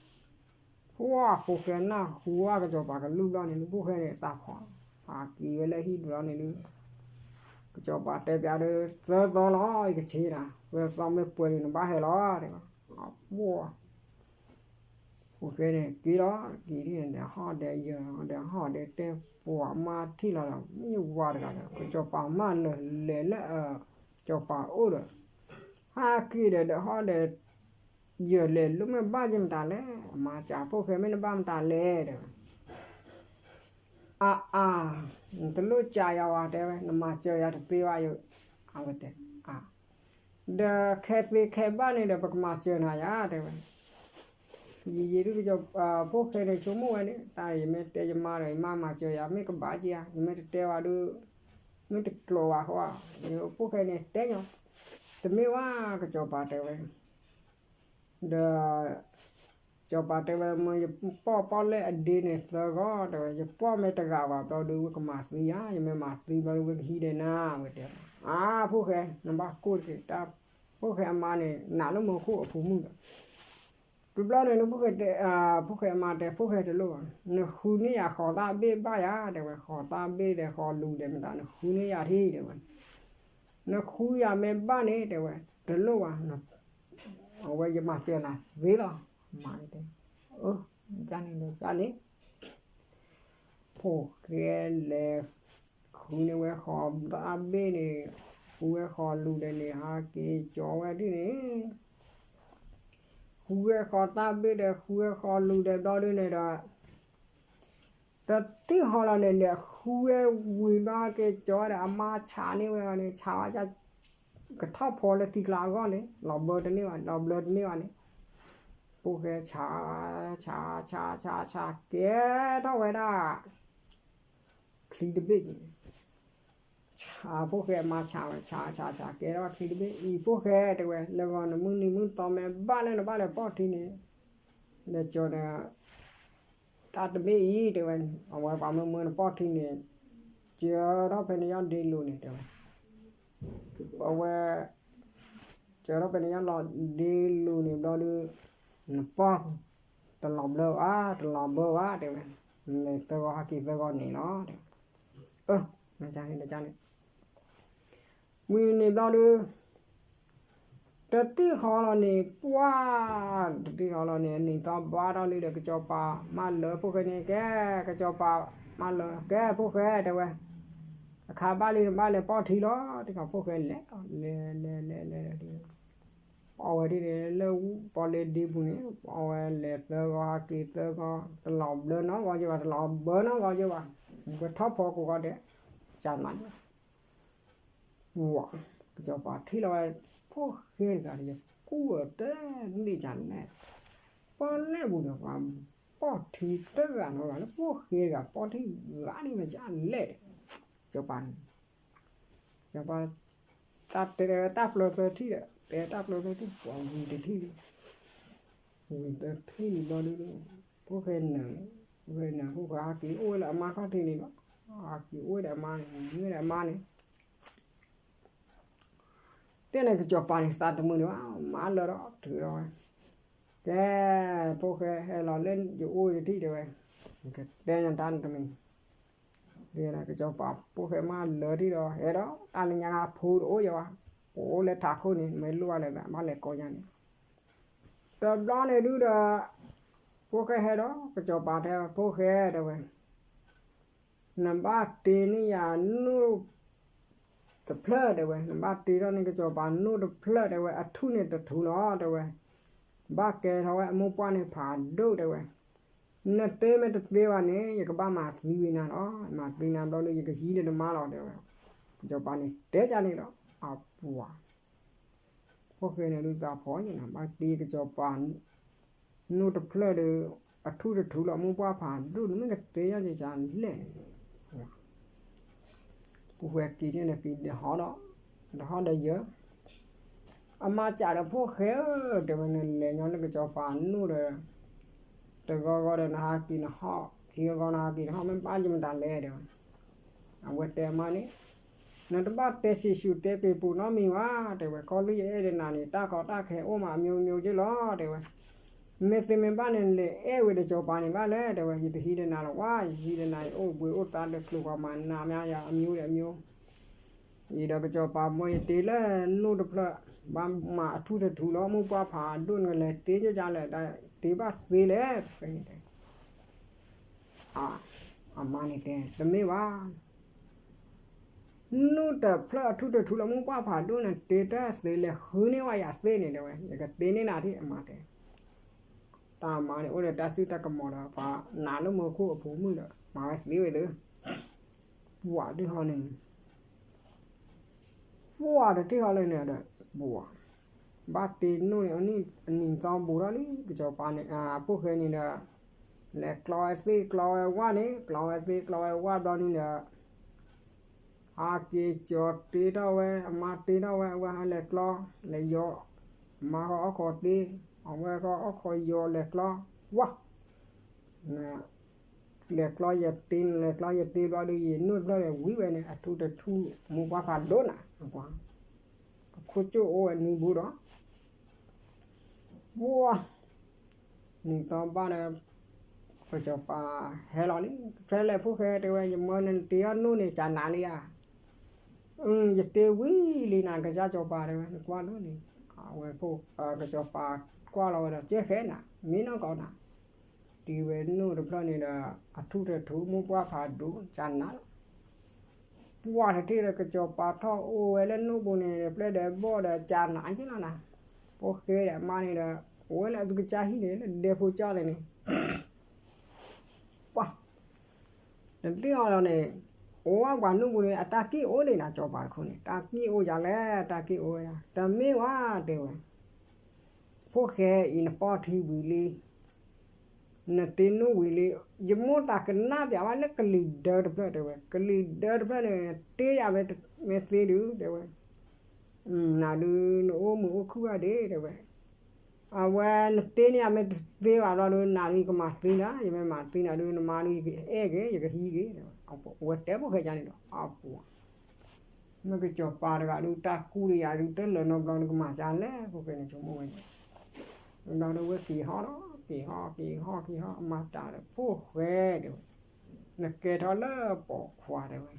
ပှၢ် ဖိၣ်ဃဲနၢ်ဟူဝဲကစီၤပၤကလုၢ်ဘျီန့ၣ်ဒုး ဖိၣ်ဃဲန့ၣ်သးဖှီၣ်, ဟးက့ၤဝဲလၢဟံၣ်ဘျီန့ၣ်ဒုး ကစီၤပၤတဲပျးဒီး သၢသီလီၤ ယကဆ့ၣ်နၤ, သၢသီမ့ၢ်ပှဲၤန့ၣ် နဘၣ်ဟဲလီၤ တဲဝဲ. အပှၤ ဖိၣ်ဃဲန့ၣ်က့ၤလီၤ, က့ၤဒ်န့ၣ်ဒီး ဟီၣ်ဒဲးယၢၤ ဒီးဟီၣ်ဒဲးတဲ ပှၤမါထံၣ်လီၤဒီး မ့ၢ်ဝၤတဂၤဒီး ကစီၤပၤမၢလၢာ်လဲၤလၢ ကစီၤပၤအိၣ်ဒီး ဟးက့ၤဒီး ဒီးဟီၣ်ဒဲးယၢၤလဲၤလိၣ်မ့ၢ်ဘၣ်က့ၤမတၤလဲၣ်, အမါစံး ဖိၣ်ဃဲမ့ၢ်နဘၣ်မတၤလဲၣ် တဲဝဲ. အါအါ, နတလိၣ်စံးယၤဝဲ တဲဝဲ, နမၤစၢၤယၤတသ့ဘၣ်, အဝဲတဲ, အါ, ဒီးခဲသ့ခဲဘၣ်န့ၣ်ဒီး ပကမၤစၢၤနၤယၤ တဲဝဲ. ယံာ်ယံာ်ဒုး ဖိၣ်ဃဲန့ၣ် ဆိကမိၣ်ဝဲန့ၣ် တၢ်ယမ့ၢ်တဲယမါဒီး ယမါမၤစၢၤယၤ မ့ၢ်ကဘၣ်က့ၤဧါ, ယမ့ၢ်တတဲဝဲဒုး မ့ၢ်တကျိၤဘၣ်ဃီဧါ, ဖိၣ်ဃဲန့ၣ်တဲညီ, တမ့ၢ်ဝဲ ကစီၤပၤတဲဝဲ ဒီး ကစီၤပၤတဲဝဲ မ့ၢ်ယပီၢ်ပီၢ်လဲၣ်အဒ့န့ၣ်သၢဂီၤ တဲဝဲ, ယပီၢ်မ့ၢ်တဂၤဘၣ်ဘျီဒုး ဝဲကမၤသံယၤ, ယမ့ၢ်မၤသံဘျီဒုး ဝဲကဟံးဒီးနၤ ဝဲတဲ, အါ ဖိၣ်ဃဲ နဘၣ်ကိၢ်တက့ၢ်, တၢ်ဖိၣ်ဃဲအမါန့ၣ် နာ်လၢမူခိၣ်အဖိမုၣ်ဒီး တဘျီန့ၣ် ဖိၣ်ဃဲတဲ, ဖိၣ်ဃဲအမါတဲ ဖိၣ်ဃဲတလိၣ်ဘၣ်, နဃုန့ၢ်ယၤဃီၤသၣ်ဘ့ၣ်ဘၣ်ယၤ တဲဝဲ, ဃီၤသၣ်ဘ့ၣ်ဒီးဃီၤလူၤဒီးမတၤ နဃုန့ၢ်ယၤထံၣ် တဲဝဲ, နဃုယၤမ့ၢ်ဘၣ်န့ၣ် တဲဝဲ, တလိၣ်ဘၣ်, အဝဲယမၤစၢၤနၤသ့လီၤ, မါတဲ, အၢ, ကန့ၣ်ဒီးကန့ၣ် ဖိၣ်ဃဲလဲၤ ဃုန့ၢ်ဝဲဃီၤသၣ်ဘ့ၣ်န့ၣ်, ဃုဝဲဃီၤလူၤဒီးန့ၣ် ဟးက့ၤကၠီဝဲဒ်န့ၣ်, ဃုဝဲဃီၤသၣ်ဘ့ၣ်ဒီး ဃုဝဲဃီၤလူၤဒီးဘျီဒုးန့ၣ်ဒီး တထံၣ်ဃီလီၤန့ၣ်ဒီး ဃုဝဲဝံၤဘျီက့ၤကၠီဒီး အမါဆးန့ၢ်ဝဲန့ၣ် ဆးဝဲ ကထီၣ်ဖီလၢထံကျါအဂီၢ်န့ၣ် လီၤဘၢတန့ၢ်ဘၣ် လီၤဘျၢတန့ၢ်ဘၣ်န့ၣ်, ဖိၣ်ဃဲဆး, ဆး, ဆး, ဆး, ဆးကဲထီၣ်ဝဲဒၣ် ချံတဘ့ၣ်က့ၤ, ဆးဖိၣ်ဃဲအမါဆးဝဲ ဆး, ဆး, ဆးကဲထီၣ်ချံတဘ့ၣ်အံၤ ဖိၣ်ဃဲတဲဝဲ လၢဂီၤနမုၢ်နံၤမုၢ်သီမ့ၢ်ဘၣ်လၢနဘၣ်လဲၤပိာ်ထံန့ၣ်, လဲၤကၠီဒီး တၢ်တဘ့ၣ်အံၤ တဲဝဲ, အဝဲပှၤမၢမၢနပိာ်ထံန့ၣ်, ကၢထီၣ်ဖဲနယီၢ်ဒ့လိၤန့ၣ် တဲဝဲ, အဝဲ ကၢထီၣ်ဖဲနယီၢ်လီၤဒ့လိၤန့ၣ်ဘျီဒုး, နပိာ် တလီၤဘျၢဘၣ် တလီၤဘၢဘၣ် တဲဝဲ, လဲၤသၢဂီၤဟးက့ၤသၢဂီၤန့ၣ်လီၤ တဲဝဲ, အၢ, န့ၣ် ဝံၤန့ၣ်ဘျီဒုး တထံၣ်ဃီလီၤန့ၣ် ပှၤ, တထံၣ်ဃီလီၤန့ၣ် နံၤသီဘါထီၣ်လံဒီးကစီၤပၤမၢလၢဖိၣ်ဃဲန့ၣ် ကဲ ကစီၤပၤမၢလၢ ကဲဖိၣ်ဃဲ တဲဝဲ, အခါဘၣ်လံနဘၣ်လဲၤပိာ်ထံလီၤ တခီဖိၣ်ဃဲလဲၤလီၤ လဲၤ လဲၤ လဲၤ လဲၤ လဲၤ ပိာ်ဝဲဒ်န့ၣ်လၢပီၣ်လဲၣ်ဒ့ပူၤန့ၣ် ပိာ်ဝဲလဲၤသၢဂီၤဟးက့ၤသၢဂီၤ တလီၤဘျၢနီတဂီၤက့ၤဘၣ် တလီၤဘၢနီတဂီၤက့ၤဘၣ်, ဝဲထီၣ်ဖီကိးဂီၤဒဲး, ကနၤန့ၣ် ဝၤ, ကစီၤပၤထံၣ်လီၤဝဲ ဖိၣ်ဃဲတဂၤဒီး ယကူၣ်အီၤတန့ၢ်ကလဲၣ်, ပီၣ်လဲၣ်ပူၤဒီး ပှၤပိာ်ထံသၢဂၤနီတဂၤလၢ ဖိၣ်ဃဲတဂၤ ပိာ်ထံဂၤန့ၣ်မ့ၢ်ကလဲၣ်ဒီး, ကစီၤပၤန့ၣ် ကစီၤပၤ တၢ်တဲတၢ်ပျၢၤသၢထံၣ်ဒီး တဲတၢ်ပျၢၤသၢထံၣ် ပှၤဝံၤတထံၣ်ဒီး, ဝံၤတထံၣ်န့ၣ်ဘျီဒုး, ဖိၣ်ဃဲနၢၤ, ဖိၣ်ဃဲနၢၤ ဖိၣ်ဃဲဟးက့ၤအိၣ်ဝဲလၢအမါခီၣ်ထံးန့ၣ်လီၤ, ဟးက့ၤအိၣ်ဝဲဒီးအမါန့ၣ် မ့ၢ်ဒီးအမါန့ၣ် တဲန့ၣ် ကစီၤပၤန့ၣ် သးတမုာ်န့ၣ်ဘၣ် မၤလၢာ်ဒီးထုးထီၣ်ဝဲ, ကဲ, ဖိၣ်ဃဲဟဲလီၤလၢယအိၣ်တထံၣ်တဲဝဲ, ကတဲညါတၢ်နတမံၤ, ကစီၤပၤဖိၣ်ဃဲမၤလၢာ်ထံၣ်ဒီး ဟဲဒီး တၢ်လၢညါဖိတအိၣ်ယၤဘၣ်, ပအိၣ်လၢထးခိၣ်န့ၣ် မ့ၢ်လိၣ်ဘၣ်လၢၤဘၣ် ဘၣ်လဲၤကိးညါန့ၣ်, တဘျီန့ၣ်ဒုဒီး ဖိၣ်ဃဲဟဲဒီး ကစီၤပၤတဲ ဖိၣ်ဃဲတဲဝဲ နဘၣ်တ့န့ၢ်ယၤနိၣ် တဖျၢၣ်တဲဝဲ, နဘၣ်တ့ထီၣ်န့ၢ်ကစီၤပၤနိၣ်တဖျၢၣ်တဲဝဲ, အထူၣ်န့ၣ်တထူၣ်လီၤတဲဝဲ, ဘၣ်ကဲထီၣ်ဝဲအမိၢ်ပှၢ်န့ၣ်ဖးဒိၣ်တဲဝဲ, နတ့မ့ၢ်တသ့ဘၣ်န့ၣ် ယကဘၣ်မၤသံဝံၤနၤလီၤ, မၤသံနၤဘျီဒီး ယကဟံးဒီးနမါလီၤတဲဝဲ, ကစီၤပၤန့ၣ်တဲကန့ၣ်ဒီး အပှၤ ဖိၣ်ဃဲန့ၣ်ဒုးသးဖီၣ်န့ၣ် ဘၣ်တ့ကစီၤပၤ နိၣ်တဖျၢၣ်ဒီး အထူၣ်တထူၣ်လီၤ မိၢ်ပှၢ်ဖးဒိၣ်န့ၣ် မ့ၢ်ကတဲယၤကလဲၣ်န့ၣ်, ပူၤဃဲက့ၤန့ၣ်ဒီးက့ၤဒီးဟီဒီး, ဒီးဟီဒီးယၢၤ, အမါစံးဒီးဖိၣ်ဃဲဧၢ, တဲဝဲနလဲၤညီလၢကစီၤပၤနိၣ်ဒီး, တဂီၤဂီၤဒီးနဟးက့ၤနဟီၣ်, ခံဂီၤဂီၤနဟးက့ၤနဟီၣ် မ့ၢ်ဘၣ်ယမတၤလဲၣ်တဲဝဲ အဝဲတဲအမါန့ၣ်, နတဘၣ်တဲစံၣ်စူၤတဲပ့ၤပူၤနီတမံၤဘၣ် တဲဝဲ, ကီၢ်လၢယအဲၣ်ဒိးနၤန့ၣ် တၢ်ကီတၢ်ခဲအိၣ်မးအမျိုးမျိုးက့လီၤ တဲဝဲ, မ့ၢ်သ့မ့ၢ်ဘၣ်န့ၣ် နလဲၤအဲၣ်ဝဲဒီးစီၤပၤန့ၣ်ဘၣ်လဲၣ် တဲဝဲ, ယတဟံးဒီးနၤလၢၤဝဲ, ယဟံးဒီးနၤ ယအိၣ်ဘှံးအိၣ်သါဒီးကျိၤပှၤမၤနၤမးယၤ အမျိုးဒီးအမျိုး, တ အံၤဒီးကစီၤပၤမၢယတ့လၢနိၣ်တဖျၢၣ်, ဘၣ်မၤအထူၣ်တထူလီၤ, မိၢ်ပှၢ်ဖးဒိၣ်န့ၣ် ကလဲၤတ့ကၠၢ်လဲၣ်, တ့ဘၣ်သ့လဲၣ်, ဖဲန့ၣ်တဲ အမါန့ၣ်တဲ တမ့ၢ်ဘၣ်, နိၣ်တဖျၢၣ်အထူၣ်တထူလီၤ, မိၢ်ပှၢ်ဖးဒိၣ်န့ၣ် တ့တၢ်သ့လဲၣ်, ဃုန့ၢ်ဝဲယၤသ့န့ၣ်တဲဝဲ, ယကတ့န့ၢ်နၤဒံး အမါတဲ. တၢ်အမါန့ၣ် အိၣ်ဒီးတၢ်စိတၢ်ကမီၤဒီး ပှၤနာ်လၢမူခိၣ်အပူၤမုၣ်ဒီး မၤဝဲသ့ဝဲသ့, ပှၤဒုးဟီန့ၣ် ပှၤတထံၣ်ဃီလၢန့ၣ်ဒီး ပှၤ ဘၣ်တ့နိၣ်န့ၣ် အနံၣ်အနံၤသီဘူးထီၣ်လံ, ကစီၤပၤန့ၣ် ဖိၣ်ဃဲန့ၣ်ဒီး လဲၤကျီဝဲသ့ၣ်ကျီဝဲဝၣ်န့ၣ်, ကျီဝဲသ့ၣ်ကျီဝဲဝၣ်ဘျီန့ၣ်ဒီး ဟးက့ၤကၠီၤတ့ထီၣ်ဝဲ, အမါတ့ထီၣ်ဝဲ, အဝဲဟးလဲၤကျီ, လဲၤယီၤ, အမါဃီအီၣ်ခိးတ့, အဝဲဃီအီၣ်ခိးယီၤလဲၤကျီ, ဝၣ် လဲၤကျီယတ့, လဲၤကျီယတ့ဘျီဒီး ယနိၣ်တဖျၢၣ်ဒီးဝံၤဝဲန့ၣ် အထူၣ်တထူၣ် မိၢ်ပှၢ်ဖးဒိၣ်နၤ, အခိၣ်ကၠိၣ်အိၣ်ဝဲနွံဘူးဒီး ပှၤ နံၤသီဘၣ်ဒီး ကစီၤပၤဟဲလီၤလံ, ဖဲလဲၣ်ဖိၣ်ဃဲတဲဝဲ ယမၢနတ့အီၣ်နိၣ်န့ၣ် ကနၤလံဧါ, ယတ့ဝံၤလံနၤ ကစၢ်စီၤပၤတဲဝဲ နကွၢ်လီၤန့ၣ်, အဝဲ ကစီၤပၤကွၢ်လီၤဝဲဒီး ကဲဃဲနၤ မ့ၢ်နီၢ်ကီးနၤ, တ့ဝဲနိၣ်တဖျၢၣ်န့ၣ်ဒီး အထူၣ်တထူၣ် မိၢ်ပှၢ်ဖးဒိၣ် ကနၤလီၤ ပှၤတထံၣ်ဒီးကစီၤပၤထီၣ်အိၣ်ဝဲလၢနိၣ်ပူၤန့ၣ် ပျဲၢ်ဒီးဘီၣ်ဒီးကနၤက့လီၤနၤ, ဖိၣ်ဃဲဒီးအမါန့ၣ်ဒီး အိၣ်ဝဲလၢအသုကစၢ်ဟံၣ်န့ၣ် လၢဒဲဖိကၠီန့ၣ်န့ၣ်, ပှၤ တသ့ၣ်အီၤလီၤန့ၣ်, အိၣ်ဝဲပှၤနိၣ်ပူၤန့ၣ် အတၢ်က့ၣ်အိၣ်ဒံးနၤ စီၤပၤတခိၣ်န့ၣ် တၢ်က့ၣ်အိၣ်ယၤလဲၣ်, တၢ်က့ၣ်အိၣ်ဝဲဒၣ် တမ့ၢ်ဝဲတဲဝဲ ဖိၣ်ဃဲအံၤ နပီၢ်ထံဝံၤလံ, နတ့နိၣ်ဝံၤလံ, ယမိၢ်သးကနၣ်ပၠးဝဲလၢကလံၤဒၢတဖျၢၣ်တဲဝဲ, ကလံၤဒၢတဖျၢၣ်န့ၣ် တ့ယၤမ့ၢ်သ့ဒုးတဲဝဲ, နၤဒုး နအိၣ်မုာ်အိၣ်ခုၣ်ဘၣ်ဒ့တဲဝဲ, အဝဲနတ့န့ၢ်ယၤမ့ၢ်တသ့ဘၣ်ဘျီဒီး နၤဒုး ယကမၤသံနၤ, ယမ့ၢ်မၤသံနၤဒုး နမါဒုး ယကအဲၣ်က့ၤ ယကဟံးက့ၤ, အဝဲတဲဖိၣ်ဃဲကန့ၣ်ဒီး အပူၤ မ့ၢ်ကစီၤပၤတဂၤဒုး တၢ်ကူၣ်တယၤဒုး တလၢာ်နီတဘျီ နကမၤကလဲၣ်, ဖိၣ်ဃဲန့ၣ် ဆိကမိၣ်ဝဲန့ၣ်, တဘျီဒီးဝဲက့ၤဟီၣ်လီၤ, က့ၤဟီၣ် က့ၤဟီၣ် က့ၤဟီၣ် အမါတၢ်ဒီး ဖိၣ်ဃဲတဲဝဲ, နကဲထီၣ်လၢပိာ်ခွါတဲဝဲ,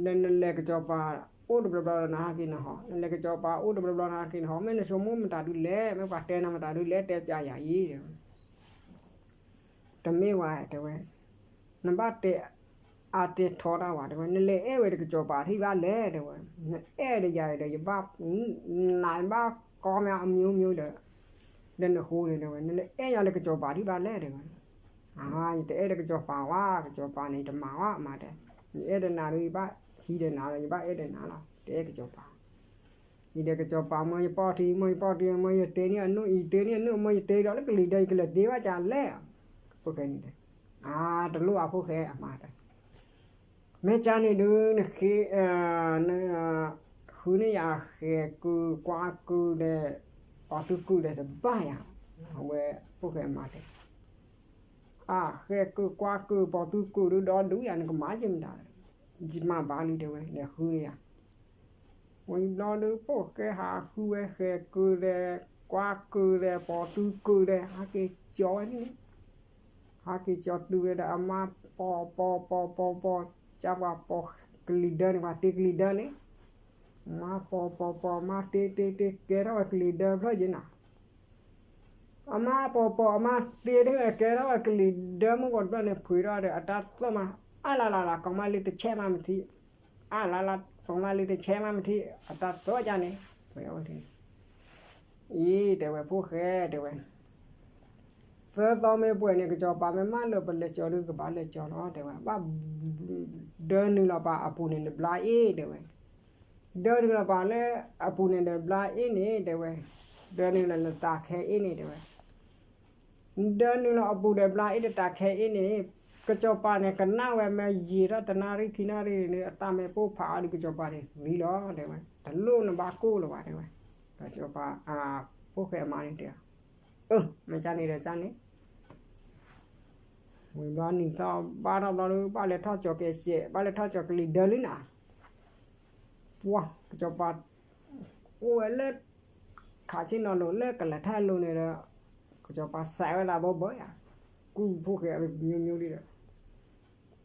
နလဲၤကစီၤပၤအိၣ်တဘျီဘျီ နဟးက့ၤနဟီၣ်, နလဲၤကစီၤပၤအိၣ်တဘျီဘျီ နဟးက့ၤနဟီၣ်, မ့ၢ်နဆိကမိၣ်မတၤဒုးလဲၣ်, မ့ၢ်ပှၤတဲနၤမတၤဒုးလဲၣ်, တဲပျးယၤအံၤတဲဝဲ တမ့ၢ်ဝဲတဲဝဲ, နဘၣ်တဲအါတဲထီတၢ်ဝဲတဲဝဲ, နလဲၤအဲၣ်ဝဲတကစီၤပၤထံၣ်ဘၣ်လဲၣ်တဲဝဲ, နအဲၣ်ဒီးယၤဒီး ယဘၣ်, နဘၣ်ကီမ့ၢ်အမျိုးမျိုးဒီး, ဒီးနဃိန့ၣ်တဲဝဲ နလဲၤအဲၣ်ယၤလၢကစီၤပၤထံၣ်ဘၣ်လဲၣ်တဲဝဲ, ယတအဲၣ်ဒီးကစီၤပၤဝဲ, ကစီၤပၤန့ၣ် ယတမၤဝဲမးတဲ, ယအဲၣ်ဒီးနၤဒီး ယဘၣ်ဟံးဒီးနၤဒီး ယဘၣ်အဲၣ်ဒီးနၤလီၤ, တအဲၣ်ကစီၤပၤ အံၤဒီးကစီၤပၤမၢယပီၢ်ထံ မၢယပီၢ်ထံ မၢယတ့န့ၢ်အနိၣ် အံၤတ့န့ၢ်အနိၣ် မၢယတ့ဒီးလၢကလံၤဒၢ ယကလဲၤတ့ဘၣ်ကလဲၣ်, ဖိၣ်ဃဲန့ၣ်တဲ, အါ တလိၣ်အဖိၣ်ဃဲအမါတဲ, မ့ၢ်ကန့ၣ်ဒုး နဃ့, နဃုန့ၢ်ယၤဃဲၤကုၢ်ကွါကုၢ်ဒီး ပိာ်သူကုၢ်ဒီးတဘၣ်ယၤ, အဝဲဖိၣ်ဃဲအမါတဲ အဃဲကုၢ်ကွါကုၢ်ပိာ်သူကုၢ်ဒုးဒီဒူၣ်ယၤ နကမၤက့ၤမတၤလဲၣ်, ယမၤဘၣ်လံတဲဝဲ လဲၤဃုန့ၢ်ယၤ, ဝံၤဘျီဒုး ဖိၣ်ဃဲဟးဃုဝဲဃဲကုၢ်ဒီး ကွါကုၢ်ဒီး ပိာ်သူကုၢ်ဒီး ဟးက့ၤကၠီဝဲန့ၣ်, ဟးက့ၤကၠီတုၤဝဲဒီး အမါပိာ်ပိာ်ပိာ်ပိာ်ပိာ်, ကပှၤပိာ်ကလံၤဒၢန့ၣ် ပှၤတ့ကလံၤဒၢန့ၣ် မါပိာ်ပိာ်ပိာ် မါတ့တ့တ့ ကဲထီၣ်ဝဲကလံၤဒၢဖျၢၣ်က့ၤနၤ, အမါပိာ်ပိာ် အမါတ့တ့ ကဲထီၣ်ဝဲကလံၤဒၢမုၢ်ကီးတဖျၢၣ်န့ၣ် ဖှံးထီၣ်ဒီး အတၢ်သီၣ်မး အါလါလါလါ ကီမါလံတဆဲးမးမထံး, အါလါလါ ကီမါလံတဆဲးမးမထံး အတၢ်သီၣ်ကန့ၣ်, ဝဲအဝဲန့ၣ် အံၤတဲဝဲ ဖိၣ်ဃဲတဲဝဲ သၢသီမ့ၢ်ပှဲၤန့ၣ် ကစီၤပၤမ့ၢ်မၢလၢပလဲၤကၠီဒုး ကဘၣ်လဲၤကၠီလီၤ တဲဝဲ, ဘၣ်ဒၢနုာ်လီၤပာ်အပူၤန့ၣ် နဘျါအ့ၣ် တဲဝဲ, ဒၢနုာ်လီၤပာ်လၢအပူၤန့ၣ်ဒီး ဘျါအ့ၣ်န့ၣ် တဲဝဲ, ဒၢနုာ်လီၤနတၢ်ခဲအ့ၣ်န့ၣ် တဲဝဲ ဒၢနုာ်လီၤအပူၤဒီး ဘျါအ့ၣ်တတၢ်ခဲအ့ၣ်န့ၣ်, ကစီၤပၤန့ၣ် ကနၣ်ဝဲမ့ၢ်ယံာ်ထီၣ်တနၣ်ရံၣ်ခံနၣ်ရံၣ်န့ၣ် အတၢ်မ့ၢ်ပိၢ်ဖးအီၤဒီး ကစီၤပၤန့ၣ်သံလီၤ တဲဝဲ, တလိၣ်နဘၣ်ကိၢ်လၢၤဘၣ် တဲဝဲ, ကစီၤပၤ အဖိၣ်ဃဲအမါန့ၣ်တဲ, အၢ မ့ၢ်ကန့ၣ်ဒီးကန့ၣ်, ဝံၤဘျီနံၤသီဘၣ်ထီၣ်ဘျီဒီး ဘၣ်လဲၤထီၣ်ကၠီၤကဲးစဲး ဘၣ်လဲၤထီၣ်ကၠီၤကလံၤဒၢလံနၤ ပှၤ ကစီၤပၤ အိၣ်ဝဲလၢ ခးဆ့ၣ်နီၤလိၤလၢကလဲၤထၢၣ်လိၤန့ၣ်ဒီး ကစီၤပၤစးဝဲဒၣ်ဘီဘီယၤ, ကူၣ်ဖိၣ်ဃဲအမျိုးမျိုးလံဒီး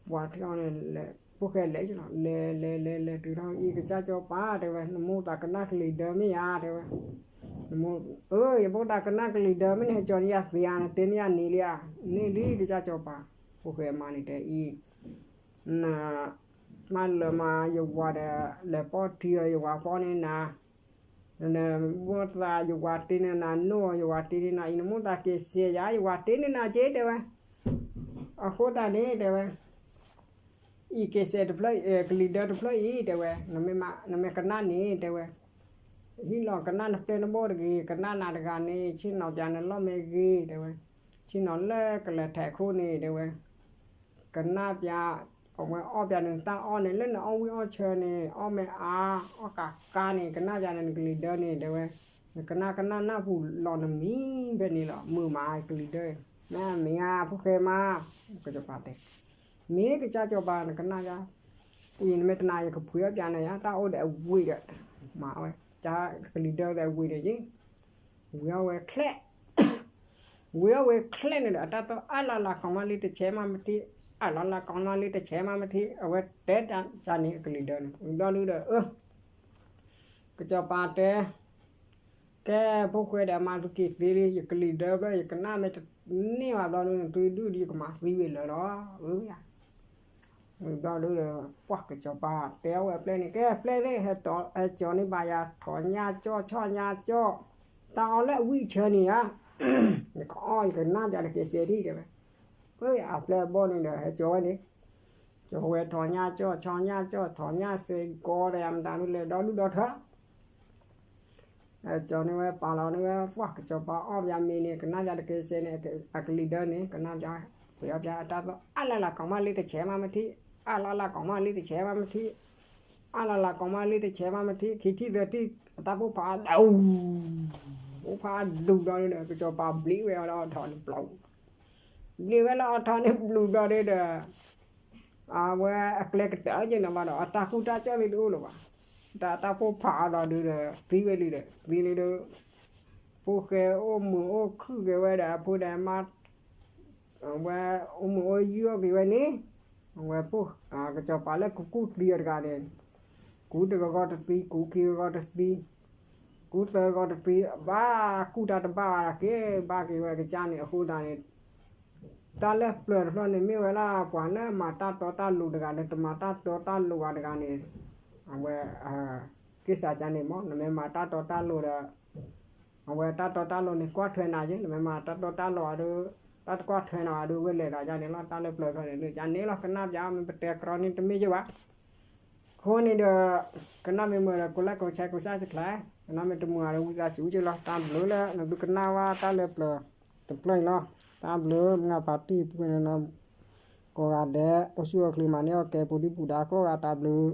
ပှၤထံၣ်အီၤန့ၣ်လဲၤ ဖိၣ်ဃဲလဲၤလီၤ, လဲၤလဲၤလဲၤလဲၤတုၤထီၣ်အံၤ ကစၢ်စီၤပၤတဲဝဲ, နမိၢ်သးကနၣ်ကလံၤဒၢမ့ၢ်ဧါ တဲဝဲ. နမိၢ်, ယမိၢ်သးကနၣ်ကလံၤဒၢမ့ၢ်န့ၣ် ဟဲကၠီန့ၢ်ယၤသ့ဧါ, နတဲန့ၢ်ယၤန့ၣ်လံဧါ. န့ၢ်လံ ကစၢ်စီၤပၤ. ဖိၣ်ဃဲမါန့ၣ်တဲအံၤ, န မၤလၢမၤယဝၤဒီး လဲၤပိာ်ထံအီၤ ယဝၤပိာ်န့ၢ်နၤ, နမိၢ်သးယဝၤတ့န့ၢ်နၤ, နိၣ်အီၤ ယဝၤတ့န့ၢ်နၤ, အံၤနမိၢ်သးက့ၤစဲးယၤ ယဝၤတ့န့ၢ်နၤက့ တဲဝဲ. အဃိသတးန့ၣ် တဲဝဲ, အံၤက့ၤစဲးတဖျၢၣ်, ကလံၤဒၢတဖျၢၣ်အံၤ တဲဝဲ, နမ့ၢ်ကနၣ်န့ၣ် တဲဝဲ, ဟံၣ်လီၤကနၣ်နပျဲၢ်နဘီၣ်တဂ့ၤ, ကနၣ်နၤတဂၤန့ၣ် ဆ့ၣ်နီၤပၠးနလီၢ်မ့ၢ်ဂ့ၤ တဲဝဲ, ဆ့ၣ်နီၤလၢကလဲၤထဲးခိၣ်န့ၣ် တဲဝဲ, ကနၣ်ပၠး, အဝဲအီၣ်ပၠးနတၢ်အီၣ်န့ၣ် လၢနအီၣ်ဝံၣ်အီၣ်ဆၢန့ၣ် အီၣ်မ့ၢ်အါ, အီၣ်ကးကါန့ၣ် ကနၣ်ပၠးနကလံၤဒၢန့ၣ် တဲဝဲ, နကနၣ်ကနၣ်နၢ်ပူၤလီၤနမံၤဖဲန့ၣ်လီၤ မုာ်မးကလံၤဒၢ, မ့ၢ်မ့ၢ်ဧါ ဖိၣ်ဃဲမါ, ကစီၤပၤတဲ, မ့ၢ်ကစၢ်စီၤပၤ နကနၣ်ယါ, အံၤနမ့ၢ်တနာ် ယကဖှံးအီၣ်ပၠးနၤယါ တၢ်အိၣ်ဒီးအဝံၤဒီး, မၤဝဲ, ကလံၤဒၢဒီးအဝံၤဒီးယ့ၢ်, ဝံၤအီၣ်ဝဲချဲး ဝံၤအီၣ်ဝဲချဲးန့ၣ်ဒီး အတၢ်သီၣ်အါလီၤလၢ်ကီမၢ်လံတဆဲးမးမထံး, အါလီၤလၢ်ကီမၢ်လံတဆဲးမးမထံး, အဝဲတဲတၢ်န့ၣ်အကလံၤဒၢန့ၣ် ဝံၤဘျီဒုဒီး, ကစီၤပၤတဲ, ကဲဖိၣ်ဃဲဒီး အမါသုက့ၤသ့လံ ယကလံၤဒၢဘျီ ယကနၣ်မ့ၢ်တန့ၢ်ဘၣ်ဘျီဒုန့ၣ် သုဒုၣ်ဒုယကမၤသံဝဲလၢာ်လီၤ, ဝံၤ ဝံၤဘျီဒုဒီး ပှၢ်ကစီၤပၤတဲအီၣ်ဝဲအပျဲၢ်န့ၣ် ကဲပျဲၢ်သ့ၣ် ဟဲကၠီန့ၢ်ဘၣ်ယၤ ထိးညၣ်ကၠီၣ် ဆီၣ်ညၣ်ကၠီၣ်, တၢ်အီၣ်လၢအဝံၣ်အဆၢန့ၣ်ဧါ, ယကအီၣ် ယကနၣ်ပၠးတကဲစဲးထံၣ်တဲဝဲ, အပျဲၢ်အဘီၣ်န့ၣ်ဒီး ဟဲကၠီဝဲန့ၣ်, ကၠီဝဲထိးညၣ်ကၠီၣ် ဆီၣ်ညၣ်ကၠီၣ် ထိးညၣ်စဲးကီးဒီးယၤမတၤဒုလဲၤဒီဒူၣ်ဒီထၢ ကၠီန့ၢ်ဝဲပာ်လီၤန့ၢ်ဝဲ ပှၢ်ကစီၤပၤအီၣ်ပၠးမ့ၤန့ၣ် ကနၣ်ပၠးတကဲစဲးန့ၣ် အကလံၤဒၢန့ၣ် ကနၣ်ပၠး, ပှ့ၤအီၣ်ပၠးအတၢ်သီၣ် အါလၢ်လၢ်ကီမၢ်လံတဆဲးမးမထံး, အါလၢ်လၢ်ကီမၢ်လံတဆဲးမးမထံး, အါလၢ်လၢ်ကီမၢ်လံတဆဲးမးမထံး ခံထံၣ်သၢထံၣ် အတၢ်ဖိဖးအဒူၣ်, ဖိဖးအဒူၣ်ဒီး ကစီၤပၤဘျံးဝဲအီၤလၢအီၤထီၣ်န့ၣ်ဘျီ, ဘျံးဝဲလၢအီၤထီၣ်န့ၣ်ဘျီဒီး အဝဲအကျဲကတၢၢ်က့ၤနီၤဘၣ်ဒီး အတၢ်ကူၣ်တၢ်ကၠီၣ်လံတအိၣ်လၢၤဘၣ်, တၢ်တၢ်ဖိဖးအီၤဒီးဒုဒီး သံဝဲလံဒီး သံလံဒီး ဖိၣ်ဃဲအိၣ်မုာ်အိၣ်ခုၣ်က့ၤဝဲဒီး အဖိဒီးမါ အဝဲအိၣ်မုာ်အိၣ်ယုၢ်အီၣ်က့ၤဝဲန့ၣ်, အဝဲ ကစီၤပၤလၢကကူၣ်သံအီၤတဂၤန့ၣ်, ကူၣ်တဂီၤဂီၤတသံ, ကူၣ်ခံဂီၤဂီၤတသံ, ကူၣ်သၢဂီၤတသံ, ဘၣ်ကူၣ်တၢ်တဘၣ်ဘၣ်က့ၤ ဘၣ်က့ၤဝဲကစၢ်န့ၣ် အဃိသတးန့ၣ် တၢ်လၢပျၢၤတဖျၢၣ်န့ၣ် မ့ၢ်ဝဲဒၣ်ပှၤလၢမၤတၢ်တီတၢ်လိၤတဂၤလၢ တမၤတၢ်တီတၢ်လိၤဘၣ်တဂၤန့ၣ်, အဝဲ က့ၢ်စးကန့ၣ်မ့ၢ် နမ့ၢ်မၤတၢ်တီတၢ်လိၤဒီး အဝဲတၢ်တီတၢ်လိၤန့ၣ် ကွၢ်ထွဲနၤယ့ၣ်, နမ့ၢ်မၤတၢ်တီတၢ်လိၤအဒုး တၢ်တကွၢ်ထွဲနၤအဒုး ဝဲလဲၤဒီးယန့ၣ်လီၤ. တၢ်လၢပျၢၤဖျၢၣ်န့ၣ် ယန့ၣ်လီၤ ကနၣ်ပၠး မ့ၢ်ပတဲကြီနံၣ်တမ့ၢ်ယ့ၣ်ဘၣ်. အဃိန့ၣ်ဒီး ကနၣ်မ့ၢ်မုာ်ဒီး ကိးlikeကိးshareကိးsubscribe, ကနၣ်မ့ၢ်တမုာ်ဒီး ဝံသးစူၤက့ၤလီၤ. တၢ်ဘျုးလၢနသုကနၣ်ဝဲတၢ်လၢပျၢၤတဖျၢၣ်အံၤလီၤ. တၢ်ဘျုး မုၢ်ဂၤဖးတံၢ် ပှဲၤန့ၣ်နီၤ ကိးဂၤဒဲး အိၣ်ဆူၣ်အိၣ်ချ့ မၤန့ၢ်အီၣ်ကဲ ပူၤဒံပူၤဒါ ကိးဂၤတၢ်ဘျုး